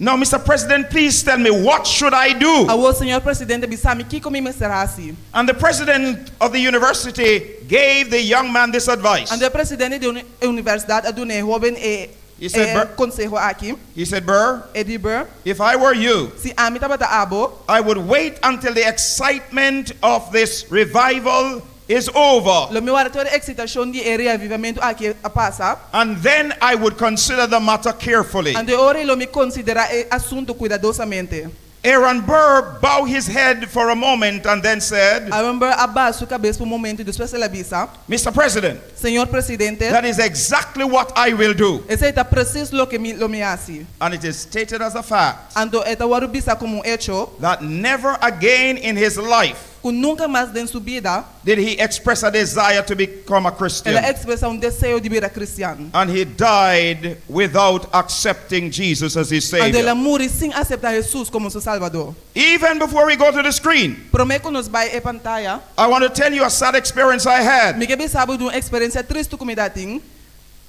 Now, Mr. President, please tell me, what should I do? Awor, señor presidente, bisa mi kiko mi mester hasi. And the president of the university gave the young man this advice. Anto e presidente di universidat a duna e hóben e He said, e konseho aki. He said, "Burr, E di, Burr, if I were you, si ami tabata abo, I would wait until the excitement of this revival is over. Lo mi warda te ora e eksitashon di e reavivamentu aki a pasa. And then I would consider the matter carefully." Anto e ora ei lo mi konsiderá e asuntu kuidadosamente. Aaron Burr bowed his head for a moment and then said, Aaron Burr a baha su kabes pa un momentu i despues el a bisa, "Mr. President, Señor Presidente, that is exactly what I will do." Esei ta presis loke mi lo mi hasi. And it is stated as a fact Anto e ta wòrdu bisa komo un echo that never again in his life ku nunka mas den su bida did he express a desire to become a Christian. El a ekspresá un deseo di bira kristian. And he died without accepting Jesus as his Anto el Savior. a muri sin aseptá Hesus komo su Salbador. Even before we go to the screen, Promé ku nos bai e pantaya, I want to tell you a sad experience I had. Mi ke bisa bo di un eksperensia tristu ku mi ta tin.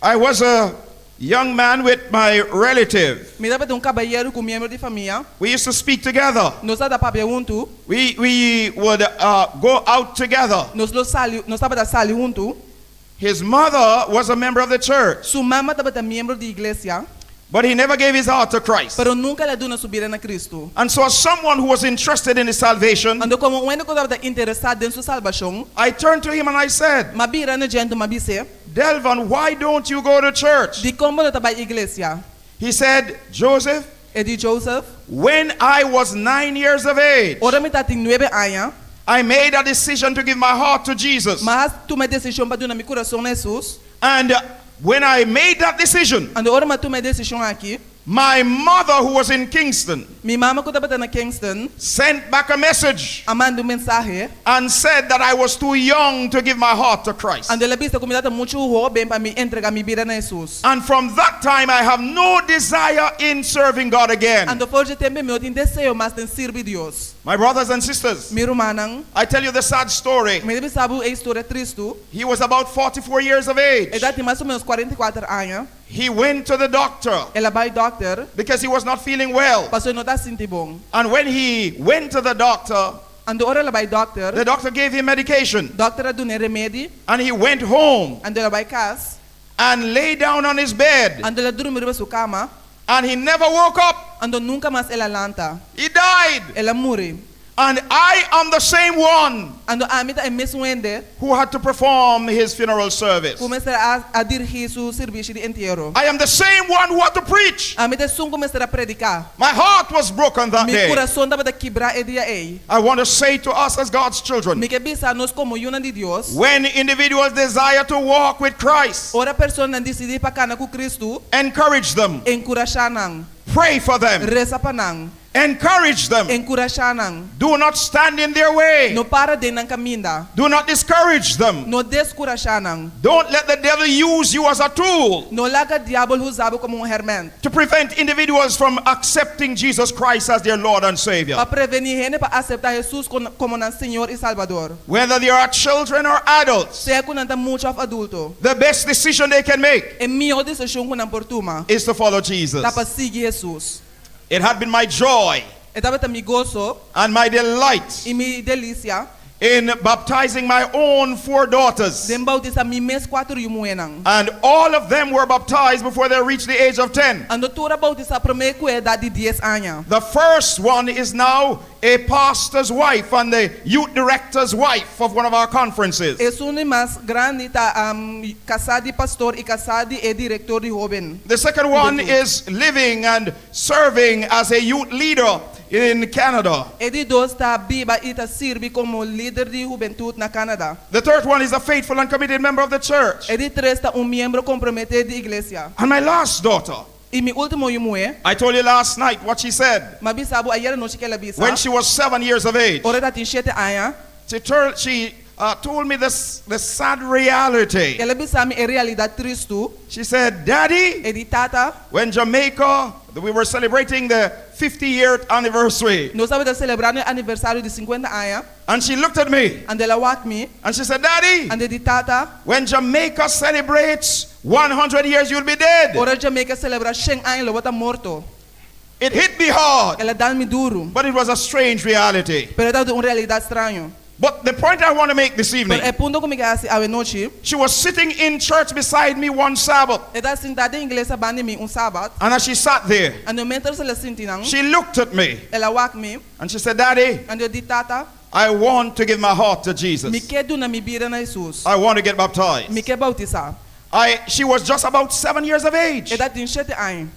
I was a young man with my relative. Mi tabata un kabayeru ku un miembro di famia. We used to speak together. Nos tabata papia huntu. We would go out together. Nos lo sali, nos tabata sali huntu. His mother was a member of the church. Su mama tabata miembro di iglesia. But he never gave his heart to Christ. Pero nunka el a duna su bida na Kristu. And so as someone who was interested in his salvation, Anto komo un hende ku tabata interesá den su salbashon, I turned to him and I said, M'a bira na dje anto m'a bis'é, "Delvon, why don't you go to church?" Dikon bo no ta bai iglesia? He said, "Joseph, E di, Joseph, when I was 9 years of age, ora mi tatin nuebe aña, I made a decision to give my heart to Jesus. M'a tuma e desishon pa duna mi kurason na Hesus. And when I made that decision, Anto ora m'a tuma e desishon aki, my mother, who was in Kingston, mi mama ku tabata na Kingston sent back a message a manda un mensahe and said that I was too young to give my heart to Christ. Anto el a bisa ku mi tabata muchu hóben pa mi entregá mi bida na Hesus. And from that time, I have no desire in serving God again." Anto for di e tempu mi no tin deseo mas den sirbi Dios. My brothers and sisters, Mi rumannan, I tell you the sad story. Mi ta bisa bo e historia tristu. He was about 44 years of age. E tatin mas o ménos 44 aña. He went to the doctor El a bai dòkter because he was not feeling well. Pasobra e no ta sinti bon. And when he went to the doctor, Anto ora el a bai dòkter, the doctor gave him medication. Dòkter a dun'é remedi. And he went home Anto el a bai kas and lay down on his bed. Anto el a drumi riba su kama. And he never woke up. Anto nunka mas el a lanta. He died. El a muri. And I am the same one Anto ami ta e mesun hende who had to perform his funeral service. Ku mester a a dirigí su sirbishi di entiero. I am the same one who had to preach. Ami ta esun ku mester a prediká. My heart was broken that Mi day. kurason tabata kibrá e dia ei. I want to say to us as God's children, Mi ke bisa nos komo yunan di Dios, when individuals desire to walk with Christ, Ora personanan disidí pa kana ku Kristu, encourage them, enkurashá nan, pray for them, resa pa nan, encourage them. Enkurashá nan. Do not stand in their way. No para den nan kaminda. Do not discourage them. No deskurashá nan. Don't let the devil use you as a tool No laga diabel usa bo komo un hèrmènt to prevent individuals from accepting Jesus Christ as their Lord and Savior. Pa prevení hende pa aseptá Hesus komo nan Señor i Salbador. Whether they are children or adults, Sea ku nan ta mucha òf adulto, the best decision they can make e mihó desishon ku nan por tuma is to follow Jesus. Ta pa sigui Hesus. It had been my joy E tabata mi goso and my delight i mi delisia in baptizing my own four daughters. Den boutisá mi mes kuater yu muhénan. And all of them were baptized before they reached the age of 10. Anto tur a boutisá promé ku e edat di dies aña. The first one is now a pastor's wife and the youth director's wife of one of our conferences. Esun di mas grandi ta kasá di pastor i kasá di e direktor di hóben. The second one is living and serving as a youth leader in Canada. E di dos ta biba i ta sirbi komo lider di hubentut na Canada. The third one is a faithful and committed member of the church. E di tres ta un miembro komprometé di iglesia. And my last daughter, I mi último yu muhé, I told you last night what she said. M'a bisa bo ayera nochi kiko el a bisa. When she was 7 years of age, Ora e tatin shete aña, she told me this the sad reality. El a bisa mi e realidat tristu. She said, "Daddy, E di, Tata, when Jamaica, we were celebrating the 50-year anniversary," nos tabata selebrando e aniversario di 50 aña. and she looked at me Anto el a wak mi. and she said, "Daddy, Anto e di, Tata, when Jamaica celebrates 100 years, you'll be dead." ora Jamaica selebrá 100 aña, lo bo ta morto. It hit me hard, El a dal mi duru. But it was a strange reality. Pero tabata un realidat straño. But the point I want to make this evening, Pero e punto ku mi ke hasi awe nochi, she was sitting in church beside me one Sabbath. E ta sintá den iglesia banda di mi un sabat. And as she sat there, Anto miéntras el a sinti nan, she looked at me el a wak mi. And she said, "Daddy, Anto e di, "Tata, I want to give my heart to Jesus. Mi ke duna mi bida na Hesus. I want to get baptized." Mi ke boutisá." She was just about 7 years of age. E tabatin shete aña.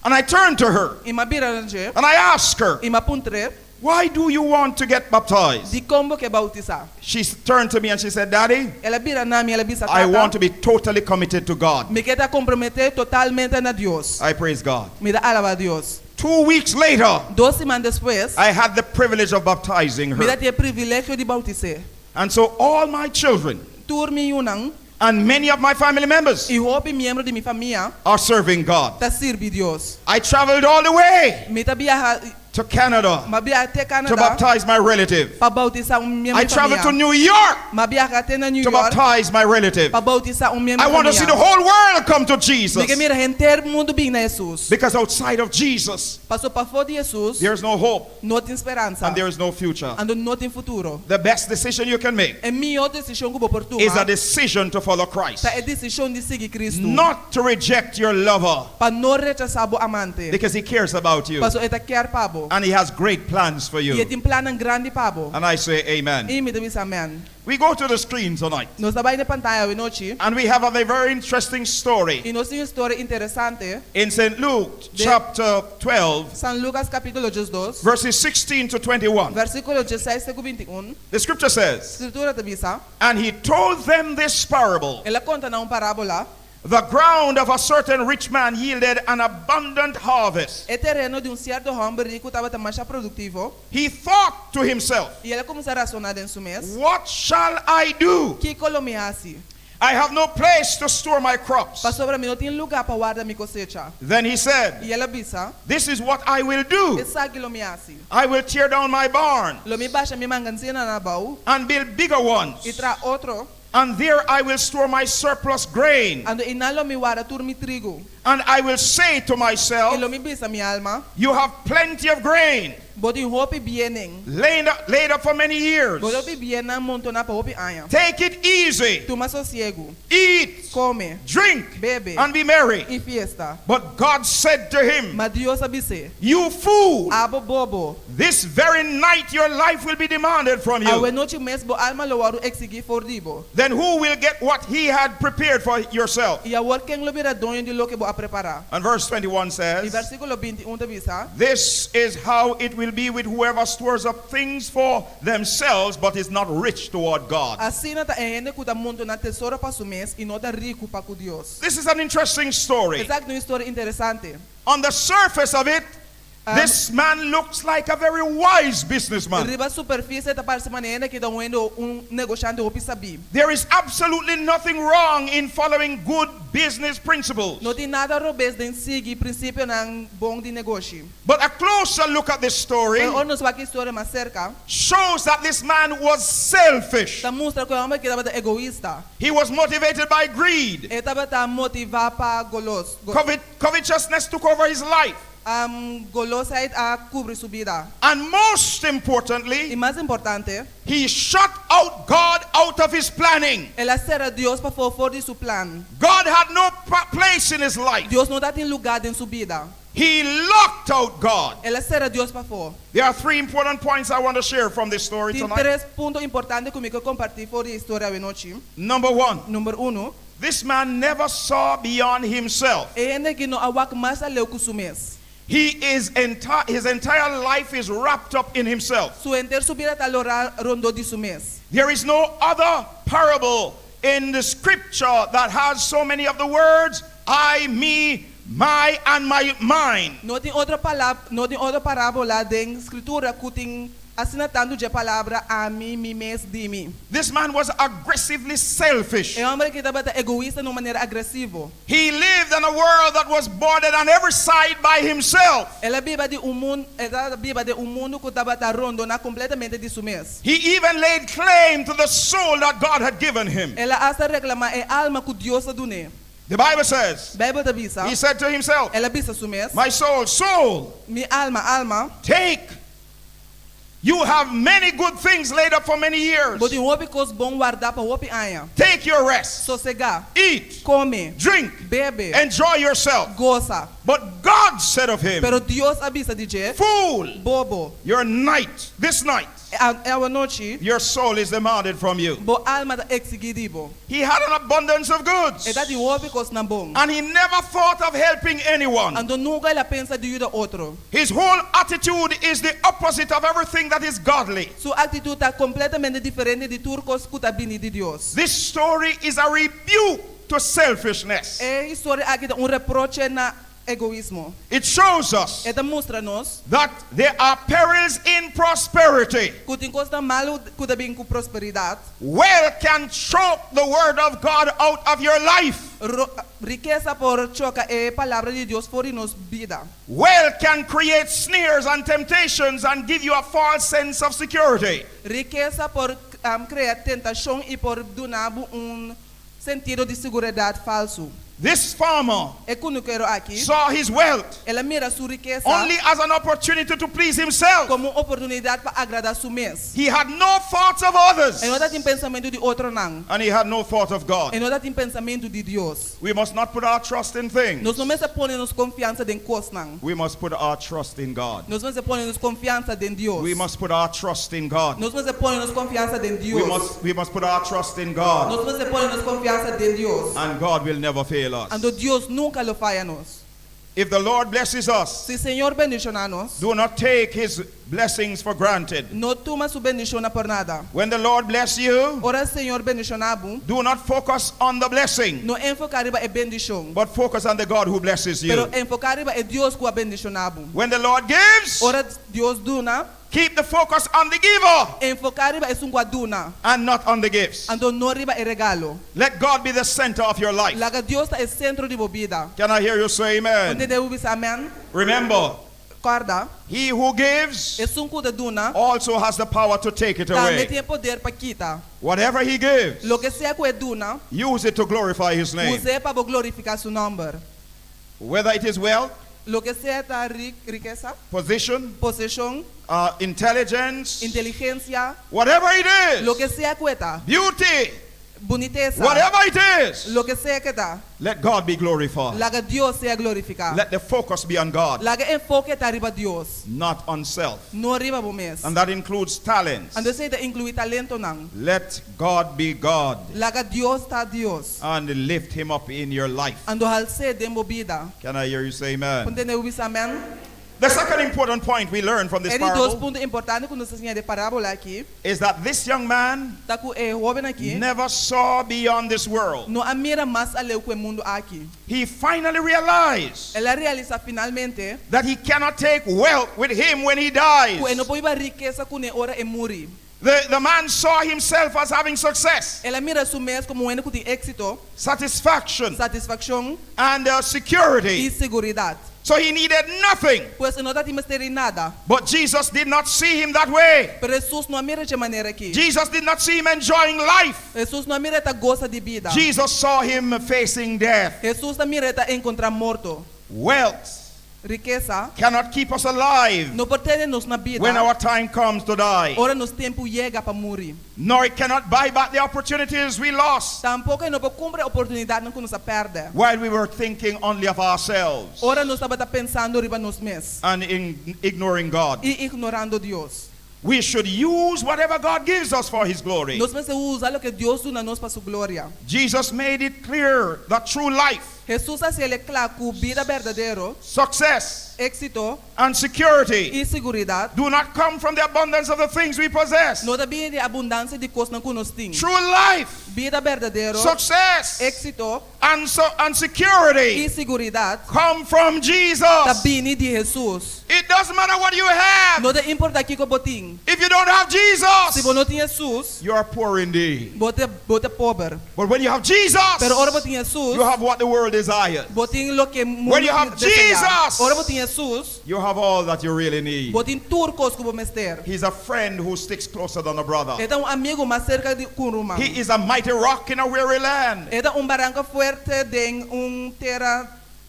And I turned to her I m'a bira na dje. And I asked her, I m'a puntr'é, "Why do you want to get baptized?" "Dikon bo ke boutisá?" She turned to me and she said, "Daddy, El a bira na mi, el a bisa, I want to "Tata, be totally committed to God." mi ke ta komprometé totalmente na Dios." I praise God. Mi ta alabá Dios. 2 weeks later, 2 siman despues, I had the privilege of baptizing mi her. tabatin e privilegio di boutis'é. And so all my children Tur mi yunan and many of my family members i hopi miembro di mi famia are serving God. Ta sirbi Dios. I traveled all the way Mi ta biaha to Canada m'a biaha te to Canada baptize my relative. Pa boutisá un miembro I di traveled to famia. New York M'a biaha te na New to York baptize my relative. Pa boutisá un miembro I di want to see the famia. whole world come to Jesus. Mi ke mira henter mundu bin na Hesus. Because outside of Jesus, Paso pafó di Hesus, there's no hope no tin speransa. And there is no future. Anto no tin futuro. The best decision you can make E mihó desishon ku bo por is a tuma decision to follow Christ, ta e desishon di sigui Kristu. not to reject your lover Pa no rechasá bo amante. because he cares about you Paso e ta kier pa bo. And he has great plans for I e you. tin plannan grandi pa bo. And I say, "Amen." I mi ta bisa amèn. We go to the screen tonight Nos ta bai na pantaya awe nochi. And we have a very interesting story I nos tin un historia interesante. In St. Luke chapter 12, San Lucas kapítulo 12, verses 16 to 21. Versíkulo 16 ku 21. The scripture says, Skritura ta bisa, "And he told them this parable. El a konta nan un parábola. The ground of a certain rich man yielded an abundant harvest. E tereno di un sierto hòmber riku tabata masha produktivo. He thought to himself, I el a kuminsá rasoná den su mes. 'What shall I do? Kiko lo mi hasi? I have no place to store my crops.' Pasobra mi no tin lugá pa warda mi kosecha. Then he said, I el a bisa, 'This is what I will do. Esaki lo mi hasi. I will tear down my barn Lo mi basha mi mangasinanan abou and build bigger ones. I traha otro. And there I will store my surplus grain. Anto einan lo mi warda tur mi trigo. And I will say to myself, I lo mi bisa mi alma, You have plenty of grain Bo tin hopi biennan. laid up for many years. Bo tin hopi biennan montoná pa hopi aña. Take it easy. Tuma sosiegu. Eat, Kome. Drink, Bebe. And be merry.' I fiesta. But God said to him, Ma Dios a bis'é, 'You fool, Abo bobo. This very night your life will be demanded from you. Awe nochi mes bo alma lo wòrdu eksigí for di bo. Then who will get what he had prepared for yourself?' I awor ken lo bira doño di loke bo a prepará? And verse 21 I says, versíkulo 21 ta bisa, 'This is how it will be with whoever stores up things for themselves but is not rich toward God.' Asina ta e hende ku ta montoná tesoro pa su mes i no ta riku pa ku Dios. This is an interesting story. Esaki ta un historia interesante. On the surface of it, this man looks like a very wise businessman. Riba superfisie ta parse manera ku ta un hende un negoshante hopi sabí. There is absolutely nothing wrong in following good business principles. No tin nada robes den sigui prinsipionan bon di negoshi. But a closer look at this story Pero ora nos wak e historia mas serka, shows that this man was selfish. Ta mustra ku e hòmber aki tabata egoista. He was motivated by greed. E tabata motivá pa golos. Go, Covetousness took over his life. Golosheid a kubri su bida. And most I importantly, mas importante, he shut out God out of his planning. el a sera Dios pafó for di su plan. God had no place in his life. Dios no tabatin lugá den su bida. He locked out God. El a sera Dios pafó. There are three important points I want to share from this story Tin tonight. tres punto importante ku mi ke kompartí for di e historia awe nochi. Number one, Number 1, this man never saw beyond himself. E hende aki no a wak mas aleu ku su mes. His entire life is wrapped up in himself. Su henter su bida ta lorá rondó di su mes. There is no other parable in the scripture that has so many of the words I, me, my, and my mine. No tin otro palabra, no tin otro parábola den skritura ku tin asina tantu di e palabra ami, mi mes, di mi. This man was aggressively selfish. E hòmber aki tabata egoista na un manera agresivo. He lived in a world that was bordered on every side by himself. El a biba den un mundu, el a biba den un mundu ku tabata rondoná kompletamente di su mes. He even laid claim to the soul that God had given him. El a asta reklamá e alma ku Dios a dun'é. The Bible says, Beibel ta bisa. He said to himself, El a bisa su mes. My soul, soul, Mi alma, alma. take. You have many good things laid up for many years. Bo tin hopi kos bon wardá pa hopi aña. Take your rest. Sosegá. Eat, Kome. drink, Bebe. enjoy yourself. Gosa. But God said of him, Pero Dios a bisa di dje. Fool, Bobo. your night, this night, Awe nochi. your soul is demanded from you. Bo alma ta eksigí di bo. He had an abundance of goods, E tabatin hopi kosnan bon. and he never thought of helping anyone. Anto nunka el a pensa di yuda otro. His whole attitude is the opposite of everything that is godly. Su aktitut ta kompletamente diferente di tur kos ku ta bini di Dios. This story is a rebuke to selfishness. E historia aki ta un reproche na egoismo. It shows us E ta mustra nos that there are perils in prosperity. ku tin kosnan malu ku ta bin ku prosperidat. Wealth can choke the word of God out of your life. Ro- Rikesa por choka e palabra di Dios for di nos bida. Wealth can create snares and temptations and give you a false sense of security. Rikesa por krea tentashon i por duna bo un sentido di seguridat falsu. This farmer E kunukero aki, saw his wealth el a mira su rikesa only as an opportunity to please himself. komo un oportunidat pa agradá su mes. He had no thoughts of others E no tabatin pensamentu di otronan. and he had no thought of God. E no tabatin pensamentu di Dios. We must not put our trust in things. Nos no mester pone nos konfiansa den kosnan. We must put our trust in God. Nos mester pone nos konfiansa den Dios. We must put our trust in God. Nos mester pone nos konfiansa den We Dios. must put our trust in God. Nos mester pone nos konfiansa den Dios. And God will never fail us. Anto Dios nunka lo faya nos. If the Lord blesses us, Si Señor bendishoná nos, do not take his blessings for granted. no tuma su bendishonnan pa nada. When the Lord bless you, Ora Señor bendishoná bo, do not focus on the blessing, no enfoká riba e bendishon, but focus on the God who blesses pero you. enfoká riba e Dios ku a bendishoná bo. When the Lord gives, Ora Dios duna, keep the focus on the giver enfoká riba esun ku a duna, and not on the gifts. anto no riba e regalo. Let God be the center of your life. Laga Dios ta e sentro di bo bida. Can I hear you say amen? Tende bo bisa amèn? Remember, Kòrda, he who gives esun ku ta duna, also has the power to take it tambe away. tin poder pa kita. Whatever he gives, Loke sea ku e duna, use it to glorify his name. us'é pa bo glorifiká su nòmber. Whether it is wealth, Loke sea ta rikesa, position, posishon, intelligence, inteligensia, whatever it is, loke sea ku e ta, beauty, bunitesa, whatever it is, loke sea ku e ta, let God be glorified. laga Dios sea glorifiká. Let the focus be on God, Laga enfoke ta riba Dios, not on self. no riba bo mes. And that includes talents. Anto esei ta inkluí talentonan. Let God be God Laga Dios ta Dios. and lift him up in your life. Anto hals'é den bo bida. Can I hear you say amen? Por tende bo bisa amèn? The second important point we learn from this E di dos parable punto importante ku nos ta siña di e parábola aki, is that this young man ta ku e hóben aki never saw beyond this world. no a mira mas aleu ku e mundu aki. He finally realized El a realisá finalmente that he cannot take wealth with him when he dies. ku e no por hiba rikesa kuné ora e muri. The man saw himself as having success, El a mira su mes komo un hende ku tin éksito, satisfaction, satisfakshon and i security. seguridat. So he needed nothing. Pues e no tabatin mester di nada. But Jesus did not see him that way. Pero Hesus no a mir'é di e manera aki. Jesus did not see him enjoying life. Hesus no a mir'é ta gosa di bida. Jesus saw him facing death. Hesus a mir'é ta enkontrá morto. Wealth Rikesa cannot keep us alive no por tene nos na when bida our time comes to die, ora nos tempu yega pa muri. nor it cannot buy back the opportunities we lost Tampoko e no por kumpra e oportunidatnan ku nos a pèrdè while we were thinking only of ourselves ora nos tabata pensando riba nos mes and in ignoring God. i ignorando Dios. We should use whatever God gives us for His glory. Nos mester usa loke Dios duna nos pa su gloria. Jesus made it clear that true life, Hesus a hasié kla ku bida berdadero, success, éksito and security i seguridat do not come from the abundance of the things we possess. no ta bini di abundansia di kosnan ku nos tin. True life, Bida berdadero, success, éksito and security i seguridat come from ta Jesus. bini di Hesus. It doesn't matter what you have. No ta importá kiko bo tin. If you don't have Si Jesus, bo no tin Hesus, you are poor indeed. bo ta bo ta pober. But when you have Jesus, Pero ora bo tin Hesus, you have what the world desires. Bo tin loke mundu When you have deseá. Jesus, Ora bo tin Hesus, you have all that you really need. bo tin tur kos ku bo mester. He's a friend who sticks closer than a brother. E ta un amigu mas serka di ku un ruman. He is a mighty rock in a weary land. E ta un baranka fuerte den un tera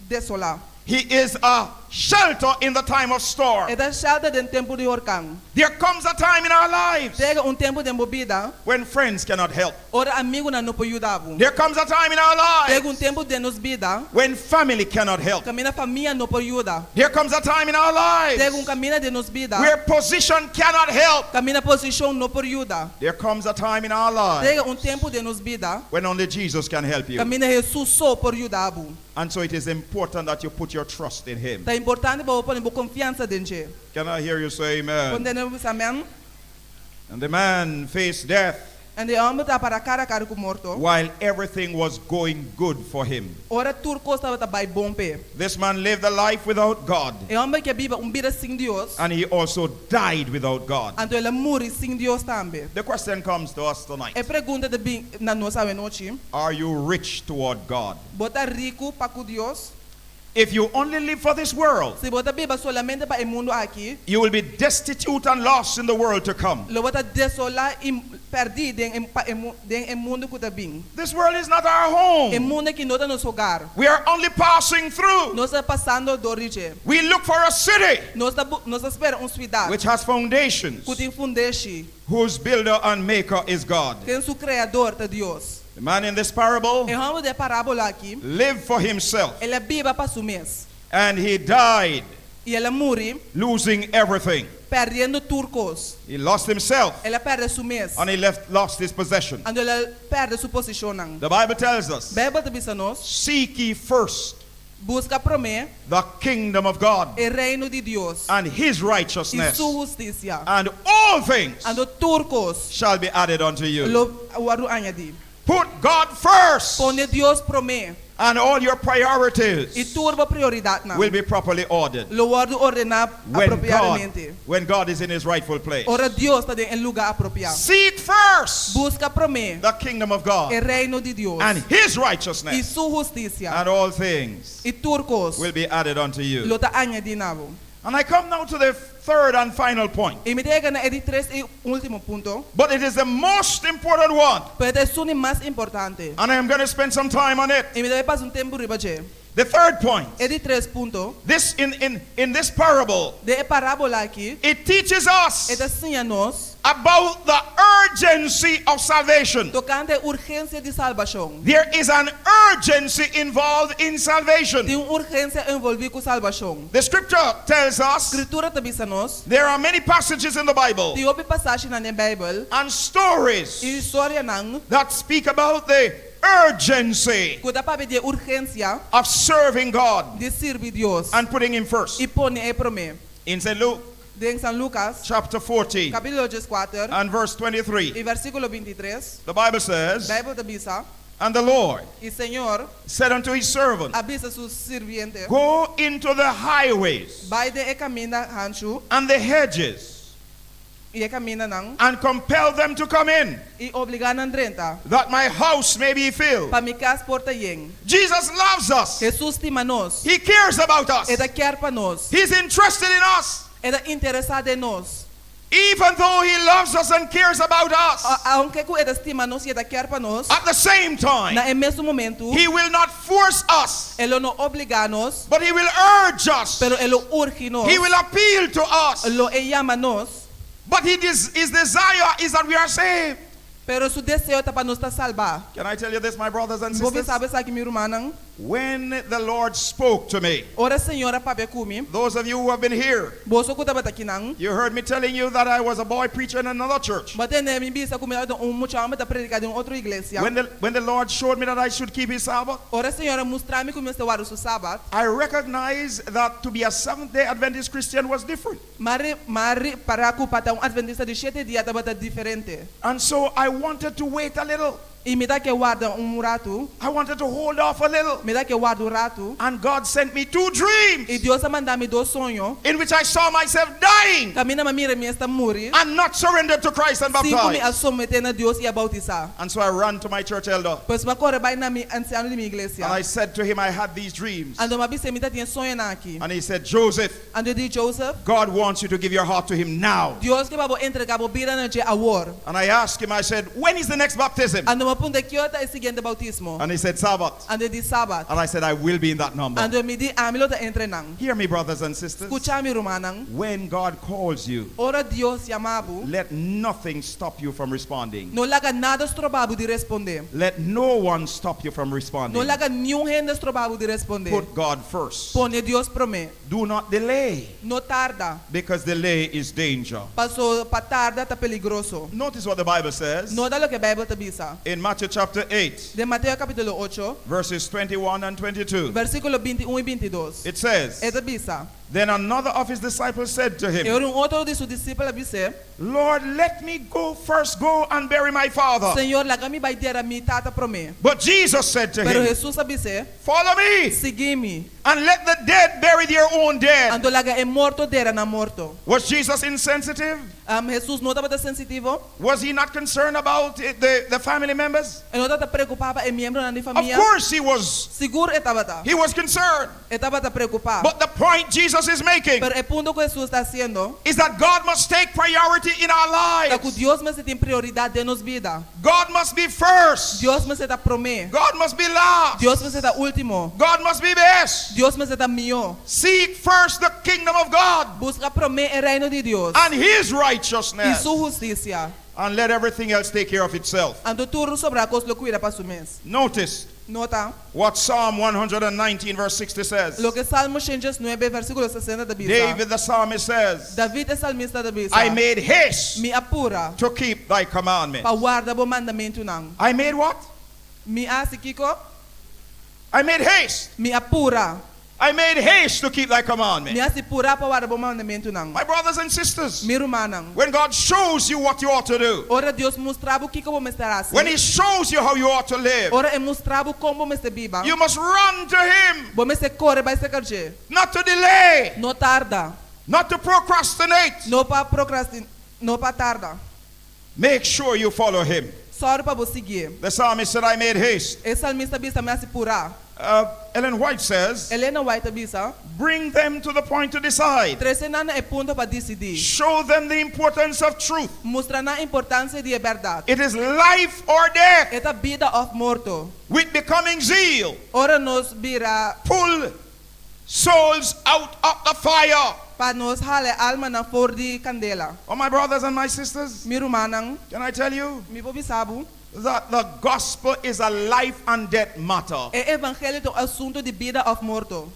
desolá. He is a shelter in the time of storm. E ta shelter den tempu di horkan. There comes a time in our lives Ta yega un tempu den bo bida when friends cannot help. ora amigunan no por yuda bo. There comes a time in our Ta yega un lives tempu den nos bida when family cannot help. kaminda famia no por yuda. There comes a time in our Ta yega un lives kaminda den nos bida where position cannot help. kaminda posishon no por yuda. There comes a time in our Ta lives yega un tempu den nos bida when only Jesus can help you. kaminda Hesus so por yuda bo. And so it is important that you put your trust in Him. Ta importante pa bo pone bo konfiansa den dje. Can I hear you say amen? Por tende mi bisa amèn? And the man faced death I e hòmber ta para kara kara ku morto. while everything was going good for him. Ora tur kos tabata bai bon p'e. This man lived a life without God. E hòmber akí a biba un bida sin Dios. And he also died without God. Anto el a muri sin Dios tambe. The question comes to us tonight. E pregunta ta bin na nos awe nochi. Are you rich toward God? Bo ta riku pa ku Dios? If you only live for this world, Si bo ta biba solamente pa e mundu aki, you will be destitute and lost in the world to come. lo bo ta desolá i pèrdí den e pa e den e mundu ku ta bin. This world is not our E home. mundu aki no ta nos hogar. We are only passing through. Nos ta pasando dor di dje. We look for a city Nos ta bu nos ta spera un siudat which has foundations, ku tin fundeshi, whose builder and maker is God. ken su kreador ta Dios. The man in this parable E hòmber den e parábola aki, lived for himself. el a biba pa su mes. And he died I el a muri losing everything. pèrdiendo tur kos. He lost himself El a pèrdè su mes. and he left lost his possession. Anto el a pèrdè su posishonnan. The Bible tells us Beibel ta bisa nos. Seek ye first Buska promé the kingdom of God e reino di Dios and his i righteousness su hustisia, and all things anto tur kos shall be added unto you. lo wòrdu añadí. Put God first Pone Dios promé and all your i priorities tur bo prioridatnan will be properly ordered. lo wòrdu ordená When God, apropiadamente. when God is in his rightful place. Ora Dios ta den e lugá apropiá. Seek first Buska promé the kingdom of e God reino di Dios and his i righteousness su hustisia and all things i tur kos will be added unto you. lo ta añadí na bo. And I come now to the third and final point. I mi ta yega na e di tres i último punto. But it is the most important one. Pero e ta esun di mas importante. And I am going to spend some time on it. I mi ta bai pasa un tempu riba dje. The third point. E di tres punto. This in, in, in this parable. Den e parábola aki. It teaches us. E ta siña nos. About the urgency of salvation. Tokante e urgensia di salbashon. There is an urgency involved in salvation. Tin un urgensia envolví ku salbashon. The scripture tells us. Skritura ta bisa nos. There are many passages in the Bible. Tin hopi pasashinan den Beibel. And stories. I historianan. That speak about the urgency. Ku ta papia di e urgensia. Of serving God. Di sirbi Dios. And putting him first. I pone e promé. In Saint Luke. Den San Lucas. Chapter 14. Capítulo 14. And verse 23. I versículo 23. The Bible says. Bijbel ta bisa. And the Lord. I Señor. Said unto his servant. A bisa su sirviente. Go into the highways. Bai den e kaminda hanchu. And the hedges. I e kamindanan. And compel them to come in. I obligá nan drenta. That my house may be filled. Pa mi kas por ta yen. Jesus loves us. Hesus stima nos. He cares about us. E ta kier pa nos. He's interested in us. E ta interesá den nos. Even though he loves us and cares about us. Aunke ku e ta stima nos i e ta kier pa nos. At the same time. Na e mesun momentu. He will not force us. E lo no obligá nos. But he will urge us. Pero e lo urgi nos. He will appeal to us. Lo e yama nos. But he des his desire is that we are saved. Pero su deseo ta pa nos ta salbá. Can I tell you this, my brothers and Mi por sisters? bisa bo esaki, mi rumannan? When the Lord spoke to me, Ora Señor a papia ku mi. Those of you who have been here, Boso ku tabata akinan. You heard me telling you that I was a boy preacher in another church. Bo a tende mi bisa ku mi tabata un mucha hòmber ta prediká den un otro iglesia. When the, when the Lord showed me that I should keep his Sabbath, Ora Señor a mustra mi ku mi mester warda su Sabat. I recognized that to be a Seventh-day Adventist Christian was different. M'a m'a ripará ku pa ta un Adventista di shete dia tabata diferente. And so I wanted to wait a little. I mi ta ke warda un ratu. I wanted to hold off a little. Mi ta ke warda un ratu. And God sent me two I dreams Dios a manda mi dos soño. In which I saw myself dying Kaminda m'a mira mi mes ta muri. And not surrendered to Christ and Sin ku mi a baptized. someté na Dios i a boutisá. And so I ran to my church elder Pues m'a kore bai na mi ansiano di mi iglesia. And I said to him, I had these dreams. Anto m'a bis'é mi tatin e soñonan aki. And he said, Joseph, Anto e di, Joseph, God wants you to give your heart to him now. Dios ke pa bo entregá bo bida na dje awor. And I asked him, I said, When is the next baptism? Anto m'a puntr'é ki ora ta e siguiente boutismo. And he said, Sabbath. Anto e di Sabat. And I said, I will be in that number. Anto mi di, Ami lo ta entre nan. Hear me, brothers and sisters. Skucha mi, rumannan. When God calls you, Ora Dios yama bo. Let nothing stop you from responding. No laga nada stroba bo di respondé. Let no one stop you from No responding. laga niun hende stroba bo di respondé. Put God first. Pone Dios promé. Do not delay, No tarda. Because delay is danger. Paso pa tarda ta peligroso. Notice what the Bible says Nota loke Beibel ta bisa. In Matthew chapter 8, Den Mateo kapítulo 8, verses 21 and 22. Versíkulo 21 i 22. It says, E ta bisa. Then another of his disciples said to E him, ora un otro di su disipelnan a bis'é, Lord, let me go first go and bury my father. Señor, laga mi bai dera mi tata promé. But Jesus said to Pero him, Hesus a bis'é, Follow me Sigui mi. And let the dead bury their own dead. Anto laga e morto dera nan morto. Was Jesus insensitive? Hesus no tabata sensitivo? Was he not concerned about the family members? E no tabata preokupá pa e miembronan di Of famia? course he was. Sigur e tabata. He was concerned. E tabata preokupá. But the point Jesus is making Pero e punto ku Hesus ta hasiendo is that God must take priority in our ta ku lives. Dios mester tin prioridat den nos bida. God must be first. Dios mester ta promé. God must be last. Dios mester ta último. God must be best. Dios mester ta mihó. Seek first the kingdom of God Buska promé e reino di Dios and his i righteousness, su hustisia. And let everything else take care of itself. Anto tur sobrá kos lo kuida pa su mes. Notice Nota what Psalm 119, verse 60 says. loke Salmo 119, versíkulo 60 ta bisa. David the psalmist says, David e salmista ta bisa. I made haste Mi a pura to keep thy commandments. pa warda bo mandamentunan. I made what? Mi a hasi kiko? I made haste. Mi a pura. I made haste to keep thy Mi commandments. a hasi pura pa warda bo mandamentunan. My brothers and sisters, Mi rumannan. When God shows you what you ought to do, Ora Dios mustra bo kiko bo mester hasi. When He shows you how you ought to live, Ora e mustra bo kon bo mester biba. You must run to Him, Bo mester kore bai serka dje. Not to delay, No tarda. Not to procrastinate. No pa prokrastin no pa tarda. Make sure you follow Him. Sòru pa bo siguié. The psalmist said, I made haste. E salmista a bisa mi a hasi purá. Ellen White says, Elena White a bisa. Bring them to the point to decide. Trese nan na e punto pa disidí. Show them the importance of truth. Mustra nan importansia di e bèrdat. It is life or death. E ta bida òf morto. With becoming zeal, Ora nos bira. Pull souls out of the fire. Pa nos hala e almanan for di kandela. Oh, my brothers and my sisters, Mi rumannan. Can I tell you Mi por bisa bo. That the gospel is a life and death matter? E evangelio ta un asuntu di bida òf morto.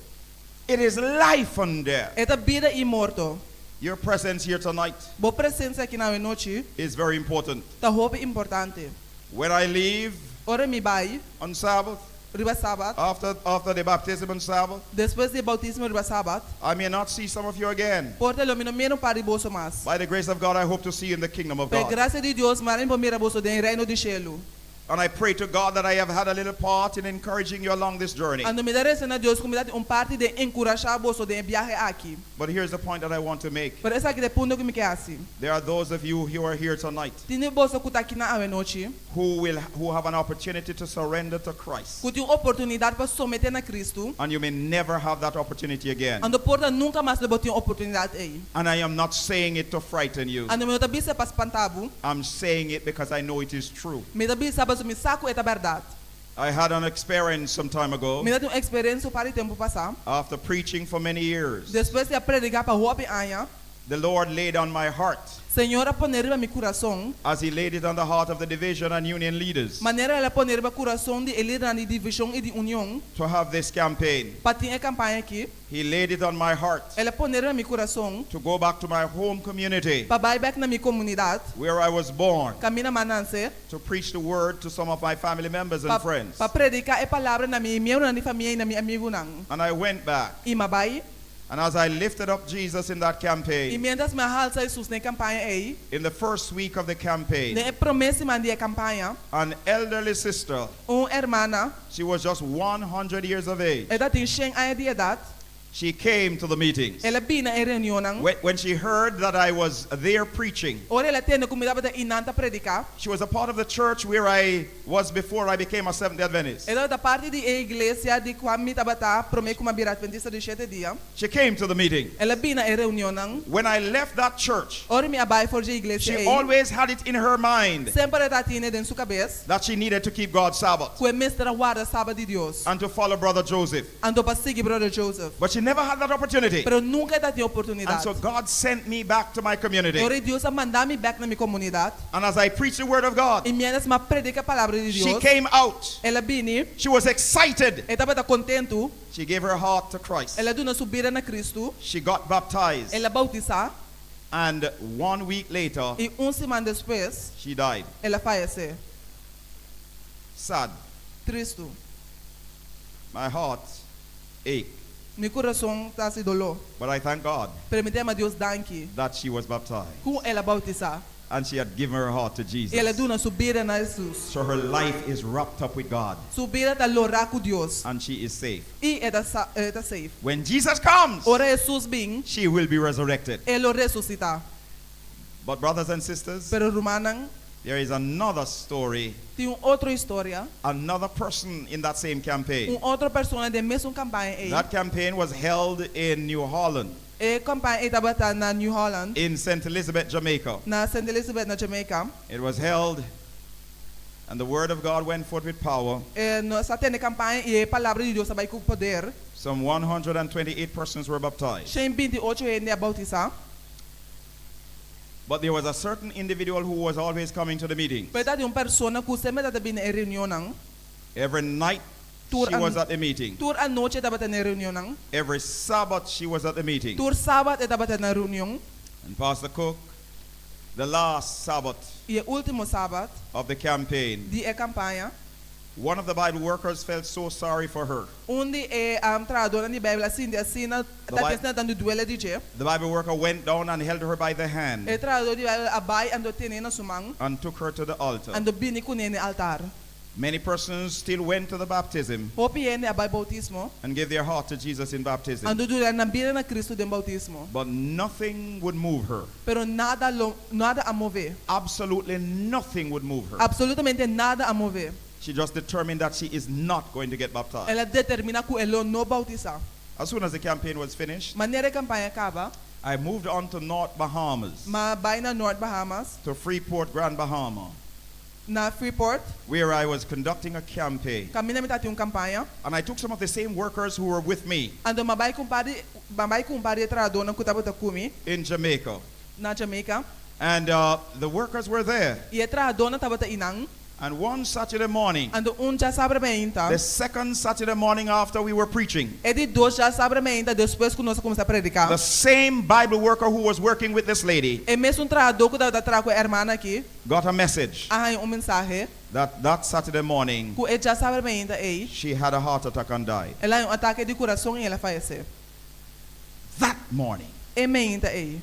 It is life and death. E ta bida i morto. Your presence here tonight Bo presensia aki awe nochi is very important. ta hopi importante. When I leave Ora mi bai on Sabbath, riba Sabat, after the baptism on Sabbath, despues di e boutismo riba Sabat, I may not see some of you again. por ta lo mi no mira un par di boso mas. By the grace of God, I hope to see you in the kingdom of Pa e God. grasia di Dios, mara mi por mira boso den e reino di shelu. And I pray to God that I have had a little part in encouraging you along this journey. Anto mi ta resa na Dios ku mi ta tin un parti den enkurashá boso den e biahe aki. But here's the point that I want to make. Pero esaki ta e punto ku mi ke hasi. There are those of you who are here tonight Tin di boso ku ta aki na awenochi who have an opportunity to surrender to Christ. ku tin un oportunidat pa someté na Kristu. And you may never have that opportunity again. Anto por ta nunka mas lo bo tin e oportunidat ei. And I am not saying it to frighten you. Anto mi no ta bisa pa spanta bo. I'm saying it because I know it is true. Mi ta bisa pasobra mi sa ku e ta bèrdat. I had an experience some time ago Mi tabatin un eksperensia un par di tempu pasá. After preaching for many years. Despues di a prediká pa hopi aña. The Lord laid on my heart, Señor a pone riba mi kurason. As He laid it on the heart of the division and union leaders, Manera El a pone riba kurason di e lidernan di divishon i di union. To have this campaign. Pa tin e kampaña akí. He laid it on my heart El a pone riba mi kurason. To go back to my home community Pa bai bèk na mi komunidat. Where I was born Kaminda m'a nase. To preach the word to some of my family members and Pa, friends. pa prediká e palabra na mi miembronan di famia i na mi amigunan. And I went back. I m'a bai. And as I lifted up Jesus in that I campaign, miéntras mi a halsa Hesus den e kampaña ei, in the first week of the campaign, den e promé siman di e kampaña, an elderly sister, un hermana, she was just 100 years of age, e tabatin 100 aña di edat, she came to the meetings. El a bini na e reunionnan. When she heard that I was there preaching, Ora el a tende ku mi tabata einan ta prediká. she was a part of the church where I was before I became a Seventh-day Adventist. E tabata parti di e iglesia di kua mi tabata promé ku mi a bira Atventista di Shete Dia. She came to the meeting. El a bini na e reunionnan. When I left that church, Ora mi a bai for di e iglesia she ei, always had it in her mind semper e tabatin den su kabes that she needed to keep God's Sabbath ku e mester a warda Sabat di Dios and to follow Brother Joseph. anto pa sigui Brother Joseph. But she never had that opportunity. Pero nunka e tabatin And oportunidat. so God sent me back to my community. Ora Dios a manda mi bèk na mi komunidat. And as I preached the word of God, I miéntras mi a prediká palabra di she Dios, came out. el a bini, She was excited. e tabata kontentu, She gave her heart to Christ. el a duna su bida na Kristu, She got baptized. el a boutisá, And one week later, i un siman despues, she died. el a fayesé. Sad. Tristu. My heart ached. Mi kurason ta hasi doló. But I thank God Pero mi ta yama Dios danki that she was baptized. ku el a boutisá And she had given her heart to i el a Jesus. duna su bida na Hesus. So her life is wrapped up with God. Su bida ta lorá ku Dios And she is safe. i e ta sa e ta safe. When Jesus comes, Ora Hesus bin, she will be resurrected. e lo resusitá. But brothers and sisters, Pero rumannan, there is another story, tin un otro historia, another person in that same campaign. un otro persona den mesun kampaña ei. That campaign was held in New Holland, E kampaña ei tabata na New Holland, in St. Elizabeth, Jamaica. na St. Elizabeth na Jamaica. It was held, and the word of God went forth with power. E, nos a tene kampaña i e palabra di Dios a bai ku poder. Some 128 persons were baptized. 128 hende a boutisá. But there was a certain individual who was always coming to the meetings. Pero tabatin un persona ku semper tabata bini e reunionnan. Every night Tur she was at the meeting. Tur anochi e tabata na e reunionnan. Every Sabbath she was at the meeting. Tur sabat e tabata na reunion. And Pastor Cook, the last Sabbath I e último sabat of the campaign, di e kampaña, one of the Bible workers felt so sorry for her. un di e trahadónan di Beibel a sinti asina, The ta Bi- asina tantu duele di dje. The Bible worker went down and held her by the hand E trahadó di Beibel a bai anto ten'é na su man, and took her to the altar. anto bini kuné na e altar. Many persons still went to the baptism Hopi hende a bai boutismo, and gave their heart to Jesus in baptism. anto duna nan bida na Kristu den boutismo. But nothing would move her. Pero nada lo, nada a mov'é. Absolutely nothing would move her. Absolutamente nada a mov'é. She just determined that she is not going to get baptized. El a determiná ku e lo no boutisá. As soon as the campaign was finished, Manera e kampaña a kaba, I moved on to North Bahamas, m'a bai na North Bahamas, to Freeport, Grand Bahama, na Freeport, where I was conducting a campaign. kaminda mi tabatin un kampaña. And I took some of the same workers who were with me Anto m'a bai ku un par di, m'a bai ku un par di e trahadónan ku tabata ku mi in Jamaica. na Jamaica. And the workers were there. I e trahadónan tabata einan. And one Saturday morning, Anto un djasabra mainta, the second Saturday morning after we were preaching, e di dos djasabra mainta despues ku nos a kuminsá prediká, the same Bible worker who was working with this lady e mesun trahadó ku tabata traha ku e hermana aki got a message a haña un mensahe that that Saturday morning ku e djasabra mainta ei she had a heart attack and died. el a haña un atake di kurason i el a fayesé. That morning. E mainta ei.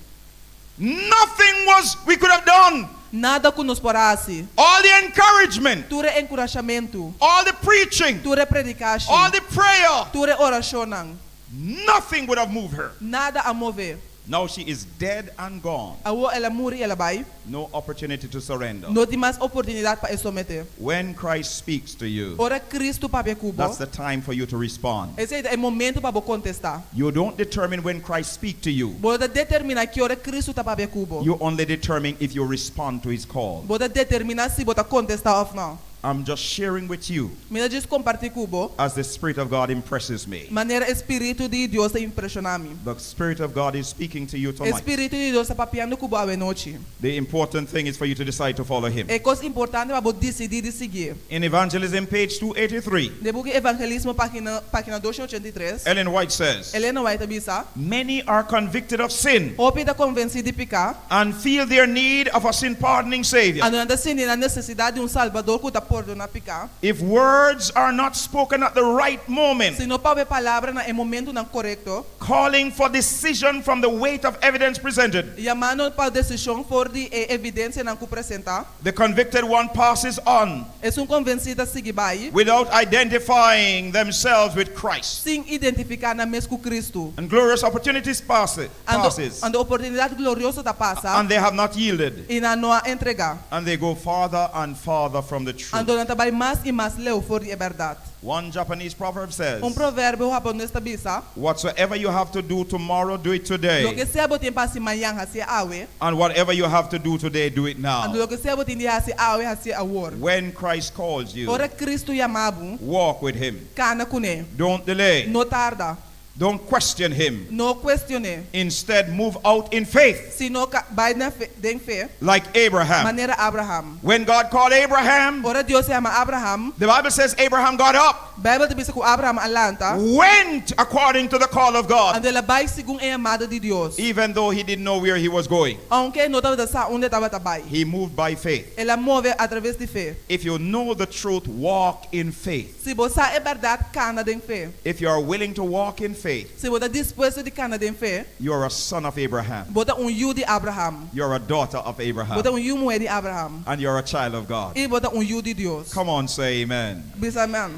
Nothing was we could have done. Nada ku nos por a hasi. All the encouragement, Tur e enkurashamentu, all the preaching, tur e predikashi, all the prayer, tur e orashonnan, nothing would have moved her. nada a mov'é. Now she is dead and gone. Awor el a muri i el a bai. No opportunity to surrender. No tin mas oportunidat pa e someté. When Christ speaks to you, Ora Kristu papia ku bo, that's the time for you to respond. esei ta e momento pa bo kontestá. You don't determine when Christ speaks to you. Bo no ta determiná ki ora Kristu ta papia ku bo. You only determine if you respond to his call. Bo ta determiná si bo ta kontestá òf nò. I'm just sharing with you Mi ta djis kompartí ku bo as the Spirit of God impresses me. manera e Spiritu di Dios ta impreshoná mi. The Spirit of God is speaking to you E tonight. Spiritu di Dios ta papiando ku bo awe nochi. The important thing is for you to decide to follow Him. E kos importante pa bo disidí di siguié. In Evangelism, page 283, Den buki Evangelismo, página página 283, Ellen White says, Elena White ta bisa, Many are convicted of sin Hopi ta konvensí di piká, and feel their need of a sin pardoning Savior. anto nan ta sinti nan nesesidat di un Salbador ku ta pordoná piká. If words are not spoken at the right moment, Si no papia palabra na e momentonan korekto, calling for decision from the weight of evidence presented, yamando pa desishon for di e evidensianan ku presentá, the convicted one passes on esun konvensí ta sigui bai without identifying themselves with Christ. sin identifiká nan mes ku Kristu. And glorious opportunities pass it, Anto, passes, anto oportunidat glorioso ta pasa and they have not yielded, i nan no a entregá. And they go farther and farther from the truth. Anto nan ta bai mas i mas leu for di e bèrdat. One Japanese proverb says, Un proverbio hapones ta bisa, "Whatsoever you have to do tomorrow, do it today. Loke sea bo tin pa hasi mañan, hasié awe. And whatever you have to do today, do it now." Anto loke sea bo tin di hasi awe, hasié awor. When Christ calls you, Ora Kristu yama bo, walk with him. Kana kuné. Don't delay. No tarda. Don't question him. No kuestion'é. Instead, move out in faith, Sino ka bai na fe, den fe, like Abraham. Manera Abraham. When God called Abraham, Ora Dios yama Abraham, the Bible says Abraham got up, Beibel ta bisa ku Abraham a lanta, went according to the call of God, anto el a bai segun e yamada di Dios. Even though he didn't know where he was going. Ounke e no tabata sa unda e tabata bai. He moved by faith. El a move atraves di fe. If you know the truth, walk in faith. Si bo sa e bèrdat, kana den fe. If you are willing to walk in faith, Si bo ta dispuesto di kana den fe, you are a son of Abraham. bo ta un yu di Abraham. You're a daughter of Bo Abraham. ta un yu muhé di Abraham. And you're a child of God. I bo ta un yu di Dios. Come on, say amen. Bisa amèn.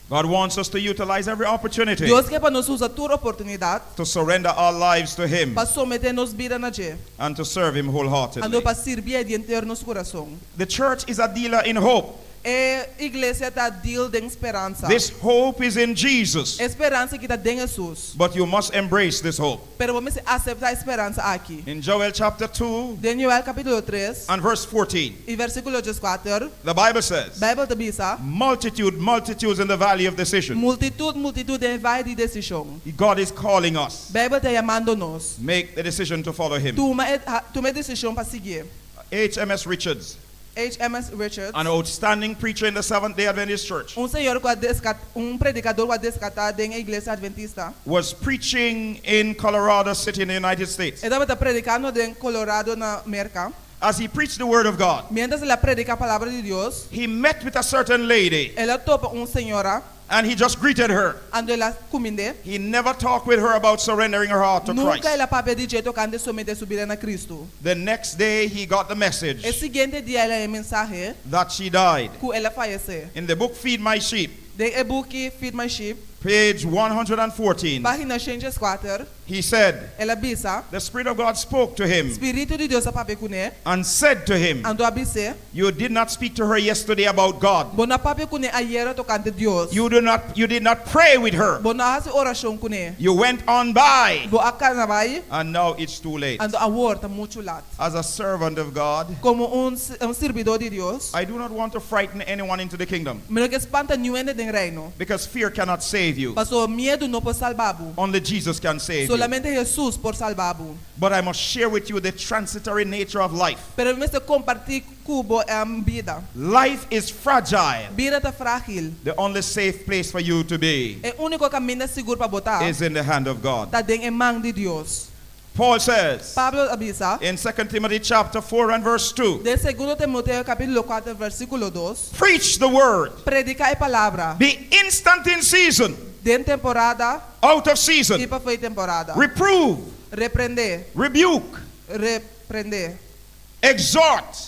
God wants us to utilize every opportunity Dios ke pa nos usa tur oportunidat to surrender our lives to Him pa someté nos bida na dje and to serve Him wholeheartedly. anto pa sirbié di henter nos kurason. The church is a dealer in hope. E iglesia ta deal den speransa. This hope is in Jesus. E speransa aki ta den Hesus. But you must embrace this hope. Pero bo mester aseptá e speransa aki. In Joel chapter 2 Den Joel kapítulo 3 and verse 14, i versíkulo 14, the Bible says, Beibel ta bisa, Multitude, multitudes in the valley of decision. Multitut, multitut den vaye di desishon. God is calling us. Beibel ta yamando nos. Make the decision to follow Him. Tuma e, tuma e desishon pa siguié. H.M.S. Richards, HMS Richards, an outstanding preacher in the Seventh day Adventist Church, un señor ku a deskat, un predikador ku a deskatá den e Iglesia Adventista, was preaching in Colorado City in the United States. E tabata predikando den Colorado na Merka. As he preached the word of God, Miéntras el a prediká palabra di Dios, he met with a certain lady el a topa un señora and he just greeted her. anto el a kumind'é. He never talked with her about surrendering her heart to Nunka Christ. el a papia di dje tokante someté su bida na Kristu. The next day he got the message E siguiente dia el a haña e mensahe that she died. ku el a fayesé. In the book Feed My Sheep, Den e buki Feed My Sheep, page 114, página 104, he said, el a bisa, The Spirit of God spoke to him Spiritu di Dios a papia kuné, and said to him, anto a bis'é, You did not speak to her yesterday about God. Bo no a papia kuné ayera tokante Dios. You did not pray with her. Bo no a hasi orashon kuné. You went on by. Bo a kana bai, And now it's too late. anto awor ta muchu lat. As a servant of God, Komo un un sirbidó di Dios, I do not want to frighten anyone into the kingdom mi no ke spanta niun hende den reino. because fear cannot save you. Pasobra miedu no por salba bo. Only Jesus can save you. Solamente Hesus por salba bo. But I must share with you the transitory nature of life. Pero mi mester kompartí ku bo bida. Life is fragile. Bida ta frágil. The only safe place for you to be E úniko kaminda sigur pa bo ta is in the hand of God. ta den e man di Dios. Paul says Pablo a bisa in 2 Timothy chapter 4 and verse 2, den Segundo Timoteo kapítulo 4 versíkulo 2, Preach the word. Prediká e palabra. Be instant in season, Den temporada out of i season. pafó di temporada. Reprove, Reprendé, rebuke, reprendé, exhort